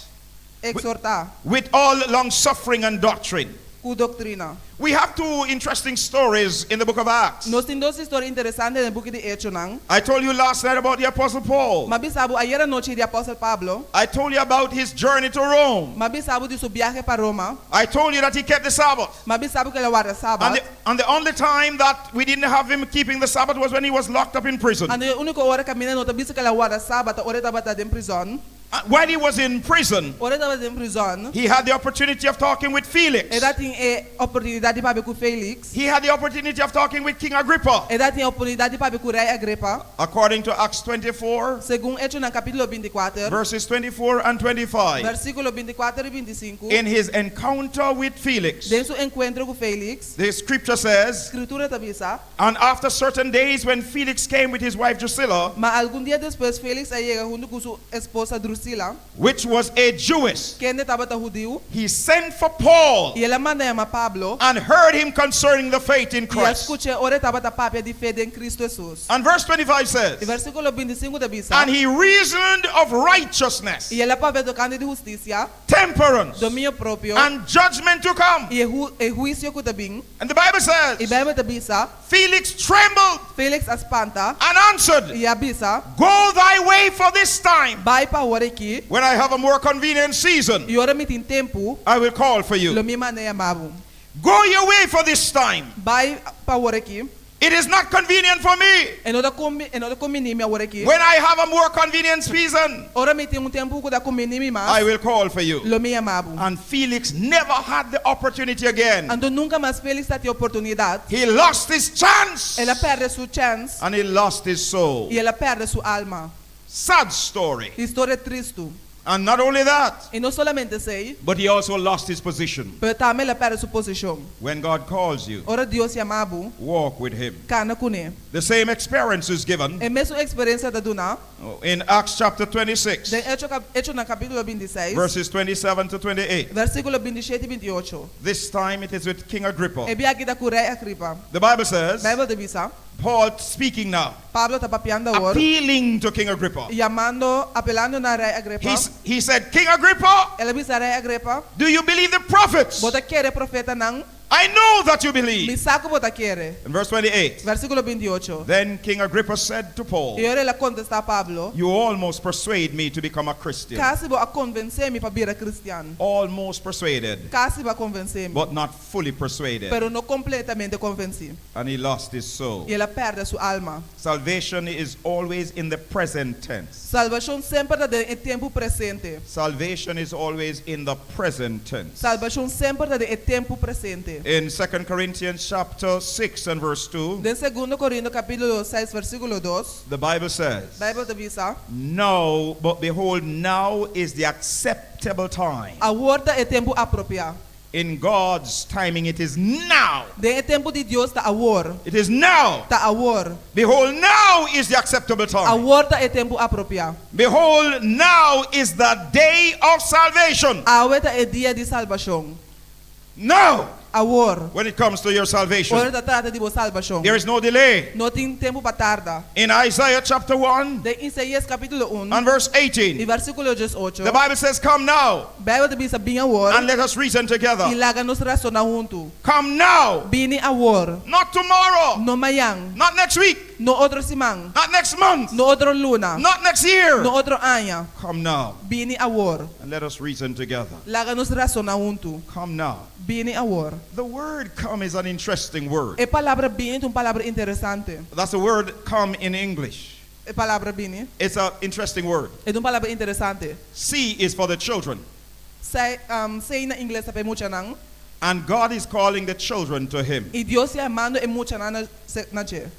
Ekshortá with all long suffering and doctrine. Ku doktrina. We have two interesting stories in the book of Acts. Nos tin dos historia interesante den buki di Echonan. I told you last night about the Apostle Paul. M'a bisa bo ayera nochi di Apòstel Pablo. I told you about his journey to Rome. M'a bisa bo di su biahe pa Roma. I told you that he kept the Sabbath. M'a bisa bo ku el a warda And Sabat. the only time that we didn't have him keeping the Sabbath was when he was locked up in prison. Anto e úniko ora kaminda no ta bisa ku el a warda Sabat ta ora e tabata den prizòn. While he was in prison, Ora e tabata den prizòn, he had the opportunity of talking with Felix. e tabatin e oportunidat di papia ku Felix. He had the opportunity of talking with King Agrippa. E tabatin e oportunidat di papia ku Rei Agripa. According to Acts 24, Segun Echonan kapítulo 24, verses 24 and 25. Versíkulo 24 i 25. In his encounter with Felix, Den su enkuentro ku Felix, the scripture says, Skritura ta bisa, And after certain days, when Felix came with his wife Drusilla, Ma algun dia despues Felix a yega huntu ku su esposa Drusila. Drusila, which was a Jewess. Kende tabata hudiu. He sent for Paul I el a manda yama Pablo. And heard him concerning the faith in I a Christ. skuch'é ora e tabata papia di fe den Kristu Hesus. And verse 25 E says, versíkulo 25 ta bisa. And he reasoned of righteousness, I el a papia tokante di hustisia, temperance, dominio propio, and judgment to come. I e hu e huisio ku ta bin. And the Bible E says, Beibel ta bisa, Felix trembled Felix a spanta and answered, i a bisa, Go thy way for this time. Bai pa awor aki, When I have a more convenient season, i ora mi tin tempu, I will call for you. lo mi manda yama bo. Go your way for this time. Bai pa awor aki. It is not convenient for me. E no ta kombi, e no ta kombiní mi awor aki. When I have a more convenient season, Ora mi tin un tempu ku ta kombiní mi mas, I will call for you. lo mi yama bo. And Felix never had the opportunity again. Anto nunka mas Felix tabatin oportunidat. He lost his chance El a pèrdè su chèns and he lost his soul. i el a pèrdè su alma. Sad story. Historia tristu. And not only that, I no solamente esei, but he also lost his position. pero tambe el a pèrdè su posishon. When God calls you, Ora Dios yama bo, walk with him. kana kuné. The same experience is given E mesun eksperensia ta duná in Acts chapter 26, den Echo, Echonan kapítulo 26, verses 27 to 28. versíkulo 27 i 28. This time it is with King Agrippa. E biaha aki ta ku Rei Agripa. The Bible says, Beibel ta bisa, Paul speaking now, Pablo ta papiando awor, appealing to King Agrippa. yamando, apelando na Rei Agripa. He said, King Agrippa, El a bisa Rei Agripa, do you believe the prophets? Bo ta kere profetanan? I know that you believe. Mi sa ku bo ta kere. In verse 28, Versíkulo 28. then King Agrippa said to Paul, I ora el a kontestá Pablo, You almost persuade me to become a Christian. Kasi bo a konvensé mi pa bira kristian. Almost persuaded, Kasi bo a konvensé mi, but not fully persuaded. pero no kompletamente konvensí. And he lost his soul. I el a pèrdè su alma. Salvation is always in the present tense. Salbashon semper ta den e tempu presente. Salvation is always in the present tense. Salbashon semper ta den e tempu presente. In 2 Corinthians chapter 6 and verse 2, Den Segundo Corinto kapítulo 6 versíkulo 2, the Bible says, Beibel ta bisa, No, but behold, now is the acceptable time. Awor ta e tempu apropiá. In God's timing, it is now. Den e tempu di Dios ta awor. It is now. Ta awor. Behold, now is the acceptable time. Awor ta e tempu apropiá. Behold, now is the day of salvation. Awe ta e dia di salbashon. Now, Awor. when it comes to your salvation, Ora ta trata di bo salbashon. there is no delay. No tin tempu pa tarda. In Isaiah chapter 1 Den Isaías kapítulo 1 and verse i 18, versíkulo 18, the Bible says, Come now Beibel ta bisa bin awor and let us reason together. i laga nos rasoná huntu. Come now, Bini awor, not tomorrow, no mañan, not next week, no otro siman, not next month, no otro luna, not next year. no otro aña. Come now Bini awor, and let us reason together. laga nos rasoná huntu. Come now. Bini awor. The word come is an interesting word. E palabra bini ta un palabra interesante. That's the word come in English. E palabra bini It's an interesting word. e ta un palabra interesante. C is for the children. C, um, C na ingles ta pa e muchanan. And God is calling the children to Him. I Dios ta yamando e muchanan na, na dje.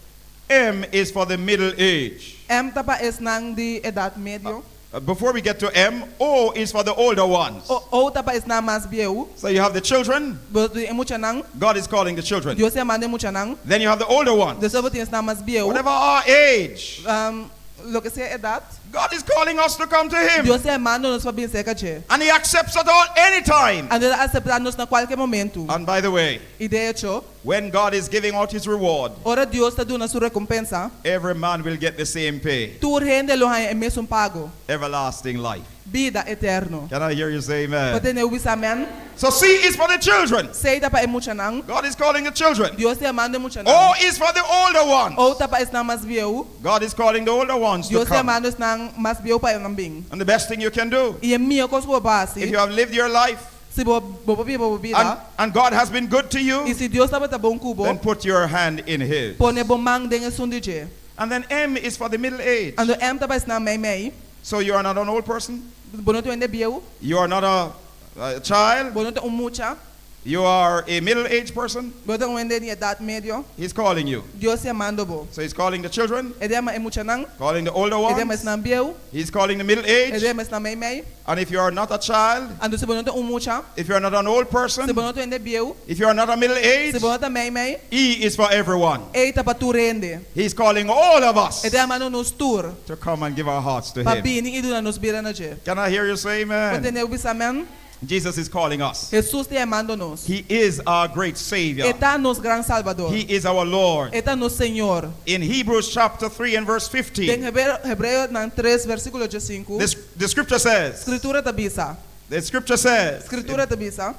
M is for the middle age. M ta pa esnan di edat medio. Before we get to M, O is for the older ones. O, o ta pa esnan mas bieu. So you have the children, Bo tin e muchanan. God is calling the children. Dios ta yamando e muchanan. Then you have the older ones. Despues bo tin esnan mas bieu. Whatever our age, Um, loke sea edat. God is calling us to come to Him. Dios ta yamando nos pa bin serka dje. And He accepts us all anytime. Anto e ta aseptá nos na kualke momento. And by the way, I de echo, when God is giving out His reward, ora Dios ta duna su rekompensa, every man will get the same pay tur hende lo haña e mesun pago, everlasting life. bida eterno. Can I hear you say amen? Por tende mi bisa amèn? So C is for the children. C ta pa e muchanan. God is calling the children. Dios ta yamando e muchanan. O is for the older ones. O ta pa esnan mas bieu. God is calling the older ones to Dios ta come. yamando esnan mas bieu pa nan bin. And the best thing you can do, I e mihó kos ku bo por hasi, if you have lived your life si bo bo a biba bo and, bida, and God has been good to i you, si Dios tabata bon ku bo, then put your hand in His. pone bo man den esun di dje. And then M is for the middle age. Anto M ta pa esnan mei mei. So you are not an old person. Bo no ta un hende bieu. You are not a child. Bo no ta un mucha. You are a middle aged person. Bo ta un hende di edat medio. He's calling you. Dios ta yamando bo. So he's calling the children, E ta yama e muchanan. Calling the older E ta yama ones. esnan bieu. He's calling the middle E aged. ta yama esnan mei mei. And if you are not a child, Anto si bo no ta un mucha, if you are not an old person, si bo no ta hende bieu, if you are not a middle si aged, bo no ta mei mei, he is for everyone. E ta pa tur hende. He's calling all of us E ta yamando nos tur to come and give our hearts to pa him. bini i duna nos bida na dje. Can I hear you say Por amen? tende bo bisa amèn? Jesus is calling us. Hesus ta yamando nos. He is our great Savior. E ta nos gran Salbador. He is our Lord. E ta nos Señor. In Hebrews chapter 3 and verse Den 15, Hebreo, Hebreonan 3, versíkulo 15, this, the scripture says, Skritura ta bisa. the scripture says, Skritura ta bisa.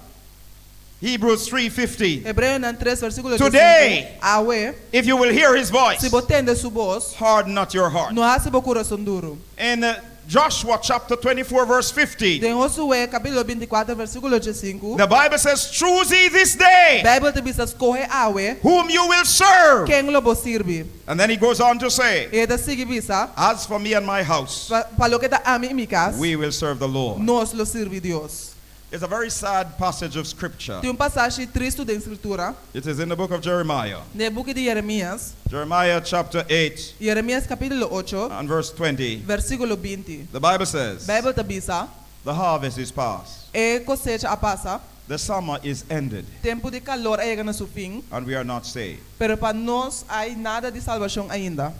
Hebrews 3:15, Hebreonan 3, versíkulo 15. Today, Awe, if you will hear his voice, si bo tende su bos, harden not your heart. no hasi bo kurason duru. In Joshua chapter 24 verse 15, Den Josué, kapítulo 24, versíkulo 15, the Bible says, "Choose ye this day Beibel ta bisa skohe awe, whom you will serve." ken lo bo sirbi. And then he goes on to say, I e ta sigui bisa, "As for me and my house, pa, pa loke ta ami i mi kas, we will serve the Lord." nos lo sirbi Dios. It's a very sad passage of scripture. Tin un pasashi tristu den Skritura, It is in the book of Jeremiah. den buki di Jeremias, Jeremiah chapter 8 Jeremias kapítulo 8, and verse 20. versíkulo 20. The Bible says, Beibel ta bisa, "The harvest is past, E kosecha a pasa, the summer is ended, tempu di kalor a yega na su fin, and we are not saved." pero pa nos ai nada di salbashon ainda.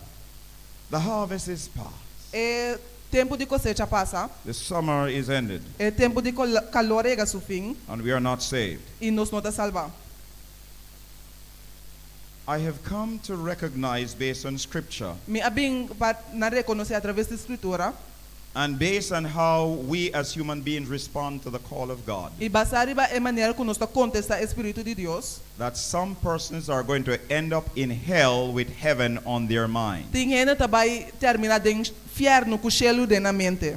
The harvest is past, E tempu di kosecha a pasa, the summer is ended, e tempu di kalor a yega su fin, and we are not saved. i nos no ta salbá. I have come to recognize based on scripture Mi a bin pa na rekonosé atraves di Skritura and based on how we as human beings respond to the call of God i basá riba e manera ku nos ta kontestá e Spiritu di Dios, that some persons are going to end up in hell with heaven on their mind. tin hende ta bai terminá den fièrnu ku shelu den nan mente.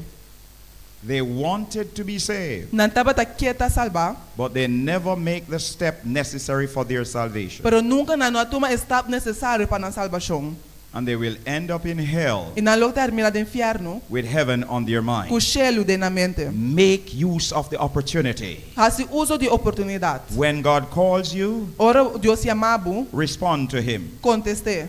They wanted to be saved, Nan tabata ke ta salbá, but they never make the step necessary for their salvation. pero nunka nan no a tuma e stap nesesario pa nan salbashon. And they will end up in hell I nan lo terminá den fièrnu with heaven on their mind. ku shelu den nan mente. Make use of the opportunity. Hasi uso di oportunidat. When God calls you, Ora Dios yama bo, respond to Him. kontest'é.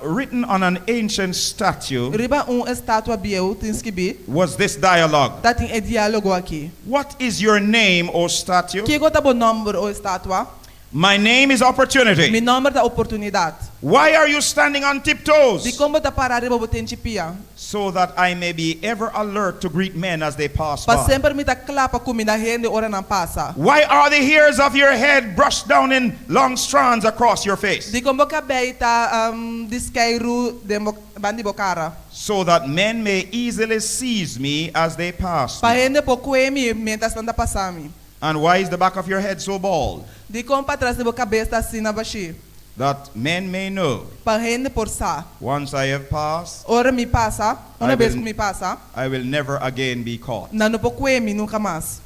Written on an ancient statue Riba un estatua bieu tin skibí was this dialogue. tatin e diálogo aki. What is your name, O statue? Kiko ta bo nòmber, o estatua? My name is Opportunity. Mi nòmber ta Oportunidat. Why are you standing on tiptoes? Dikon bo ta pará riba bo tenchi pia? So that I may be ever alert to greet men as they pass Pa by. semper mi ta kla pa kumindá hende ora nan pasa. Why are the hairs of your head brushed down in long strands across your face? Dikon bo kabei ta um, di skeiru den bo, banda di bo kara? So that men may easily seize me as they pass Pa me. hende por kue mi miéntras nan ta pasa mi. And why is the back of your head so bald? Dikon patras di bo kabes ta asina bashí? That men may know, Pa hende por sa. once I have passed, Ora mi pasa, I una bes will- ku mi pasa, I will never again be caught. nan no por kue mi nunka mas.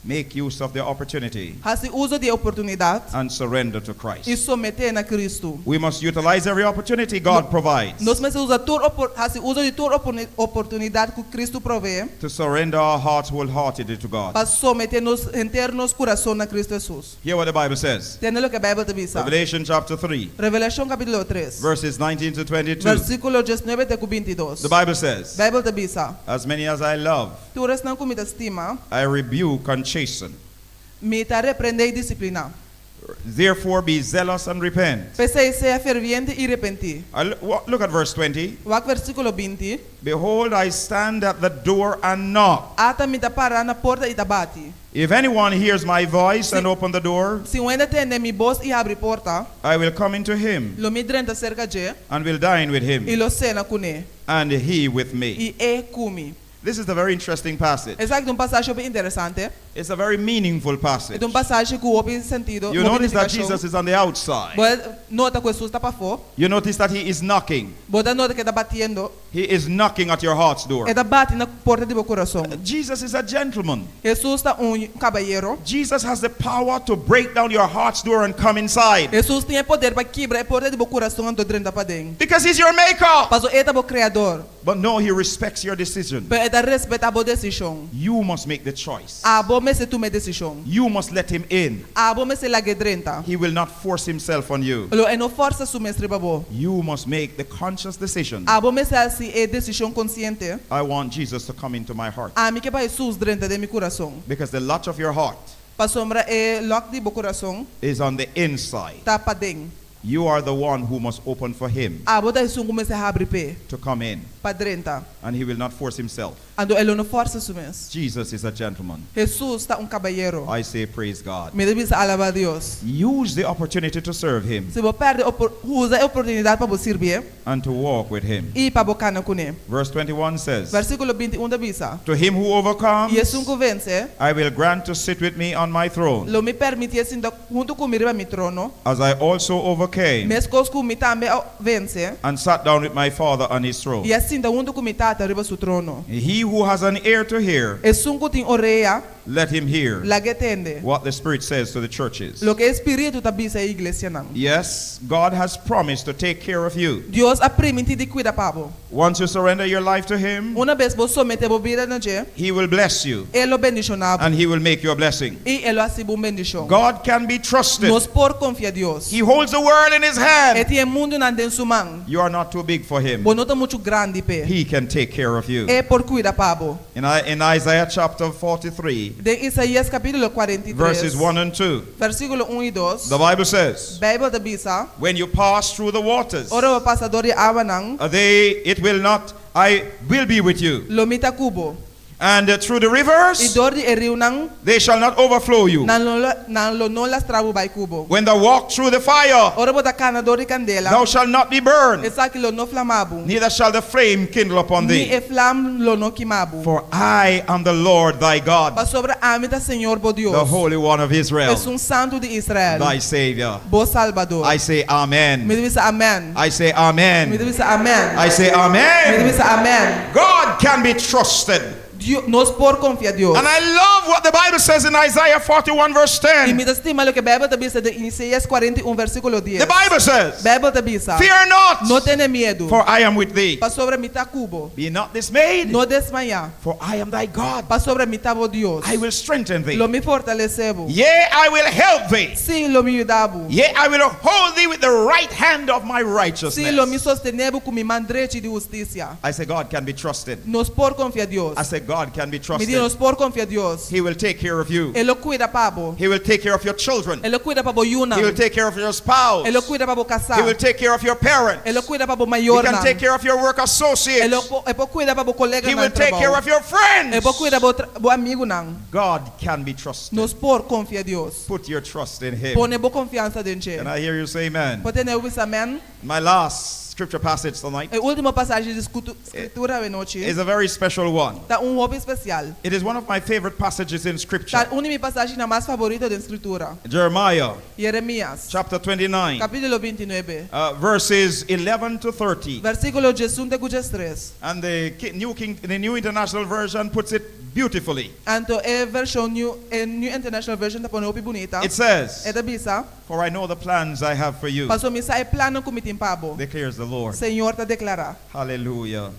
Make use of the opportunity Hasi uso di e oportunidat and surrender to i Christ. someté na Kristu. We must utilize every opportunity God provides Nos mester usa tur opor, hasi uso di tur oportunidat ku Kristu proveé to surrender our hearts wholeheartedly to God. pa someté nos henter nos kurason na Kristu Hesus. Hear what the Bible says. Tende loke Beibel ta bisa. Revelation chapter 3, Revelashon kapítulo 3, verses 19 to 22. versíkulo 19 te ku 22. The Bible says, Beibel ta bisa, As many as I love, Tur esnan ku mi ta stima, I rebuke and chasten. mi ta reprendé i disipliná. Therefore be zealous and repent. P'esei sea ferviente i repentí. Look at verse 20. Wak versíkulo 20. Behold, I stand at the door and knock. Ata mi ta pará na porta i ta bati. If anyone hears my voice and open the door, Si un hende tende mi bos i habri porta, I will come into him lo mi drenta serka dje and will dine with i him, lo sena kuné, and he with me. i e ku mi. This is a very interesting passage. Esaki ta un pasashi hopi interesante. It's a very meaningful E passage. ta un pasashi ku hopi sentido, You hopi notice that nifikashon. Jesus is on the outside. Bo ta nota ku Hesus ta pafó. You notice that he is knocking. Bo ta nota ku e ta batiendo. He is knocking at your heart's door. E ta bati na porta di bo kurason. Jesus is a gentleman. Hesus ta un kabayero. Jesus has the power to break down your heart's door and come inside. Hesus tin e poder pa kibra e porta di bo kurason anto drenta paden. Because he's your maker. Paso e ta bo kreador. But no, he respects your decision. Pero e ta respetá bo desishon. You must make the choice. Abo mester tuma e desishon. You must let him in. Abo mester lag'é drenta. He will not force himself on you. Lo e no fòrsa su mes riba bo. You must make the conscious decision. Abo mester hasi e desishon konsiente. I want Jesus to come into my heart. Ami ke pa Hesus drenta den mi kurason. Because the latch of your heart Pasobra e lòk di bo kurason is on the inside. ta paden. You are the one who must open for him Abo ta esun ku mester habri p'e to come in. pa drenta. And he will not force himself. Anto e lo no forsa su mes. Jesus is a gentleman. Hesus ta un kabayero. I say praise God. Mi ta bisa alabá Dios. Use the opportunity to serve him. Si bo pèrdè opor, usa e oportunidat pa bo sirbié. And to walk with him. I pa bo kana kuné. Verse 21 says. Versíkulo 21 ta bisa. To him who overcomes. I esun ku vense. I will grant to sit with me on my throne. Lo mi permitié sinta huntu ku mi riba mi trono. As I also overcame. Meskos ku mi tambe a vense. And sat down with my Father on his throne. I a sinta huntu ku mi Tata riba su trono. He who has an ear to hear. Esun ku tin orea. Let him hear. Lag'é tende. What the Spirit says to the churches. Loke e Spiritu ta bisa e iglesianan. Yes, God has promised to take care of you. Dios a primintí di kuida pa bo. Once you surrender your life to Him. Una bes bo someté bo bida na dje. He will bless you. E lo bendishoná bo. And He will make you a blessing. I e lo hasi bo un bendishon. God can be trusted. Nos por konfia Dios. He holds the world in His hand. E tin e mundunan den su man. You are not too big for Him. Bo no ta muchu grandi p'e. He can take care of you. E por kuida pa bo. In in Isaiah chapter 43. Den Isaías kapítulo 43. Verses 1 and 2. Versíkulo un i dos. The Bible says. Beibel ta bisa. When you pass through the waters. Ora bo pasa dor di awanan. They it will not I will be with you. Lo mi ta ku bo. And through the rivers. I dor di e riunan. They shall not overflow you. Nan lo nan lo no lastra bo bai ku bo. When thou walk through the fire. Ora bo ta kana dor di kandela. Thou shalt not be burned. Esaki lo no flama bo. Neither shall the flame kindle upon thee. Ni e flam lo no kima bo. For I am the Lord thy God. Pasobra ami ta Señor bo Dios. The Holy One of Israel. Esun Santu di Israel. Thy Savior. Bo Salbador. I say amen. Mi ta bisa amen. I say amen. Mi ta bisa amen. I say amen. Mi ta bisa amen. God can be trusted. Dios, nos por konfia Dios. And I love what the Bible says in Isaiah 41 verse 10. I mi ta stima loke Beibel ta bisa den Isaías 41 versíkulo 10. The Bible says. Beibel ta bisa. Fear not. No tene miedu. For I am with thee. Pasobra mi ta ku bo. Be not dismayed. No desmayá. For I am thy God. Pasobra mi ta bo Dios. I will strengthen thee. Lo mi fortalesé bo. Yea, I will help thee. Sí, lo mi yuda bo. Yea, I will uphold thee with the right hand of my righteousness. Sí, lo mi sostené bo ku mi man drechi di hustisia. I say God can be trusted. Nos por konfia Dios. I say God can be Mi di trusted. nos por konfia Dios. He will take care of you. E lo kuida pa bo. He will take care of your children. E lo kuida pa bo yunan. He will take care of your spouse. E lo kuida pa bo kasá. He will take care of your parents. E lo kuida pa bo He mayornan. can take care of your work associates. E lo por, e por kuida pa bo He koleganan will take care trabou. of your friends. E por kuida bo bo amigunan. God can be trusted. Nos por konfia Dios. Put your trust in him. Pone bo konfiansa den dje. Can I hear you say amen? Por tende bo bisa amen? My last scripture passage tonight. E último pasashi di Scritura awenochi. Is a very special one. Ta un hopi special. It is one of my favorite passages in scripture. Ta un di mi pasashinan mas favorito den Scritura. Jeremiah. Jeremias. Chapter 29. Capítulo 29. Verses 11 to 13. Versículo diesun te ku diestres. And the New King, the New International Version puts it beautifully. Anto e version New, e New International Version ta pone hopi bunita. It says. E ta bisa. For I know the plans I have for you. Paso mi sa e plannan ku mi tin pa bo. Declares the Lord. Señor ta deklará. Hallelujah.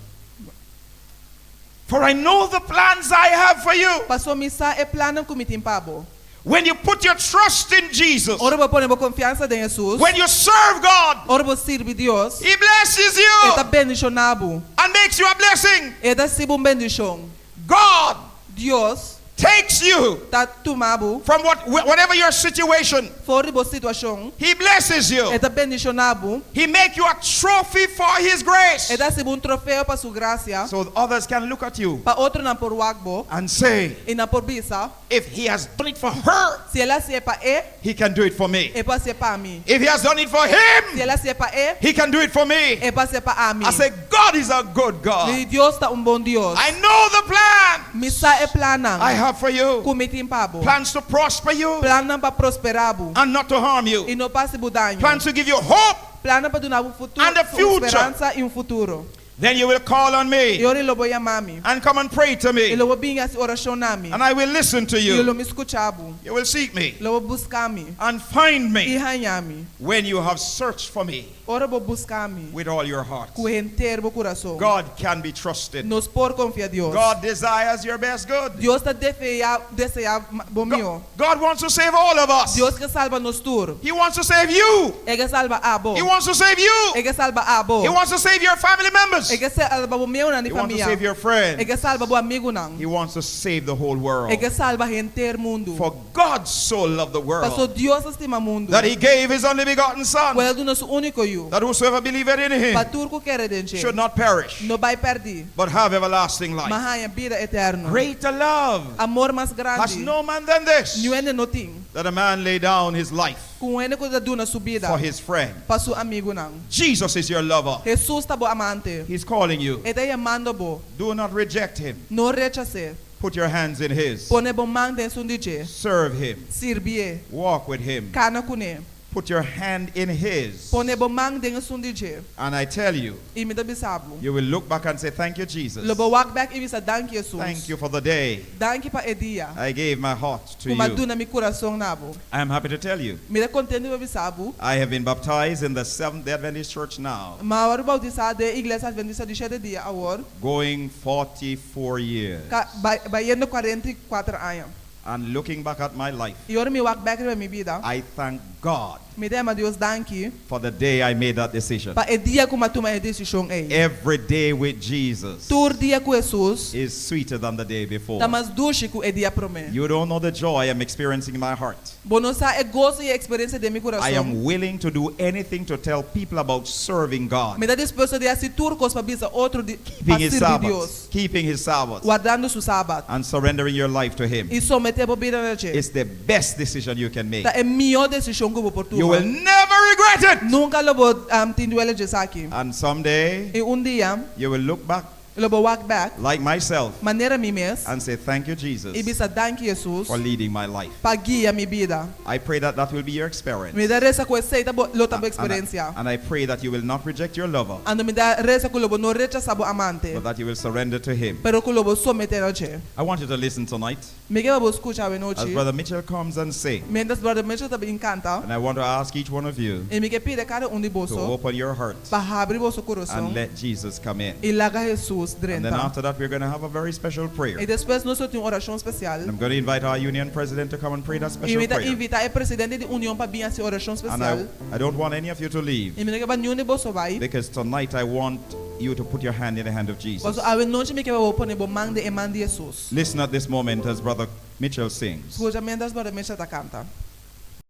For I know the plans I have for you. Paso mi sa e plannan ku mi tin pa bo. When you put your trust in Jesus. Ora bo pone bo konfiansa den Hesus. When you serve God. Ora bo sirbi Dios. He blesses you. E ta bendishoná bo. And makes you a blessing. E ta hasi bo un bendishon. God. Dios. Takes you. Ta tuma bo. From what whatever your situation. For di bo situashon. He blesses you. E ta bendishoná bo. He make you a trophy for his grace. E ta hasi bo un trofeo pa su grasia. So others can look at you. Pa otronan por wak bo. And say. I nan por bisa. If he has done it for her. Si el a hasié pa e. He can do it for me. E por hasié pa mi. If he has done it for him. Si el a hasié pa e. He can do it for me. E por hasié pa ami. I say God is a good God. Mi di Dios ta un bon Dios. I know the plan. Mi sa e plannan. I have for you. Ku mi tin pa bo. Plans to prosper you. Plannan pa prosperá bo. And not to harm you. I no pa hasi bo daño. Plans to give you hope. Plannan pa duna bo futuro, And a future. speransa i un futuro. Then you will call on me E ora ei lo bo yama mi. and come and pray to I me, lo bo bin hasi orashon na mi. and I will listen to I lo you. mi skucha bo. You will seek me Lo bo buska mi. and find I me haña mi. when you have searched for me Ora bo buska mi. with all your heart. Ku henter bo kurason. God can be trusted. Nos por konfia Dios. God desires your best good. Dios ta deseá deseá bo mihó. God wants to save all of us. Dios ke salba nos tur. He wants to save you. E ke salba abo. He wants to save you. E ke salba abo. He wants to save your family members. E ke salba bo miembronan di He wants to famia. save your E friends. ke salba bo amigunan. He wants to save the whole world. E ke salba henter mundu. For God so loved the Paso world Dios a stima mundu. that he gave his only begotten Son, Ku el a duna su úniko yu. that whosoever believeth in him Pa tur ku kere den dje. should not perish, No bai pèrdí. but have everlasting Ma life. haña bida eterno. Greater love Amor mas has grandi. no man than this, Niun hende no tin. that a man lay down his life Ku un hende ku ta duna su bida. for his friend. Pa su amigunan. Jesus is your lover. Hesus ta bo amante. He's calling you. E ta yamando bo. Do not reject him. No rechas'é. Put your hands in his. Pone bo man den esun di dje. Serve him. Sirbié. Walk with him. Kana kuné. Put your hand in his. Pone bo man den esun di dje. And I tell you, I mi ta bisa bo. you will look back and say, Thank you, Jesus. Lo bo wak bèk i bisa danki Hesus. Thank you for the day Danki pa e dia. I gave my heart to Ku m'a you. duna mi kurason na bo. I am happy to tell you, Mi ta kontentu pa bisa bo. I have been baptized in the Seventh day Adventist Church now, M'a wòrdu boutisá den Iglesia Adventista di Shete Dia awor. going 44 years. Ka, bai, bayendo 44 aña. And looking back at my life, I ora mi wak bèk riba mi bida. I thank God Mi ta yama Dios danki for the day I made that decision. pa e dia ku m'a tuma e desishon ei. Every day with Jesus Tur dia ku Hesus is sweeter than the day before. ta mas dushi ku e dia promé. You don't know the joy I'm experiencing in my heart. Bo no sa e goso i e eksperensia den mi I kurason. am willing to do anything to tell people about serving God, Mi ta dispuesto di hasi tur kos pa bisa otro di pa keeping His sirbi Sabbath, Dios, keeping His Sabbath, wardando su Sabat and surrendering your life to Him. i someté bo bida na dje. It's the best decision you can make. Ta e mihó desishon ku bo por You will tuma. never regret it. Nunka lo bo tin duele dje esaki. And someday I un dia you will look back lo bo wak bèk like myself manera mi mes and say, Thank you, i Jesus, bisa danki Hesus for leading my life. pa guia mi bida. I pray that that will be your experience. Mi ta resa ku esei ta bo lo ta bo And I, eksperensia. and I pray that you will not reject your lover, Anto mi ta resa ku lo bo no rechasá bo amante, but that you will surrender to him. pero ku lo bo someté na dje. I want you to listen tonight Mi ke pa bo skucha as awenochi Brother Mitchell comes and sings. miéntras Brother Mitchell ta bin kanta And I want to ask each one of you i mi ke pidi kada un di to boso open your heart pa habri boso and kurason let Jesus come in. i laga Hesus And then drenta. after that, we're going to have a very special prayer. I despues nos lo tin un orashon spesial. And I'm going to invite our union president to come and pray that I special mi ta prayer. invitá e presidente di union pa bin hasi orashon And spesial. I, I don't want any of you to leave I mi no ke pa niun di boso bai. because tonight I want you to put your hand in the hand of Jesus. Paso awenochi mi ke pa bo pone bo man den e man di Hesus. Listen at this moment as Brother Mitchell sings. Skucha miéntras Brother Mitchell ta kanta.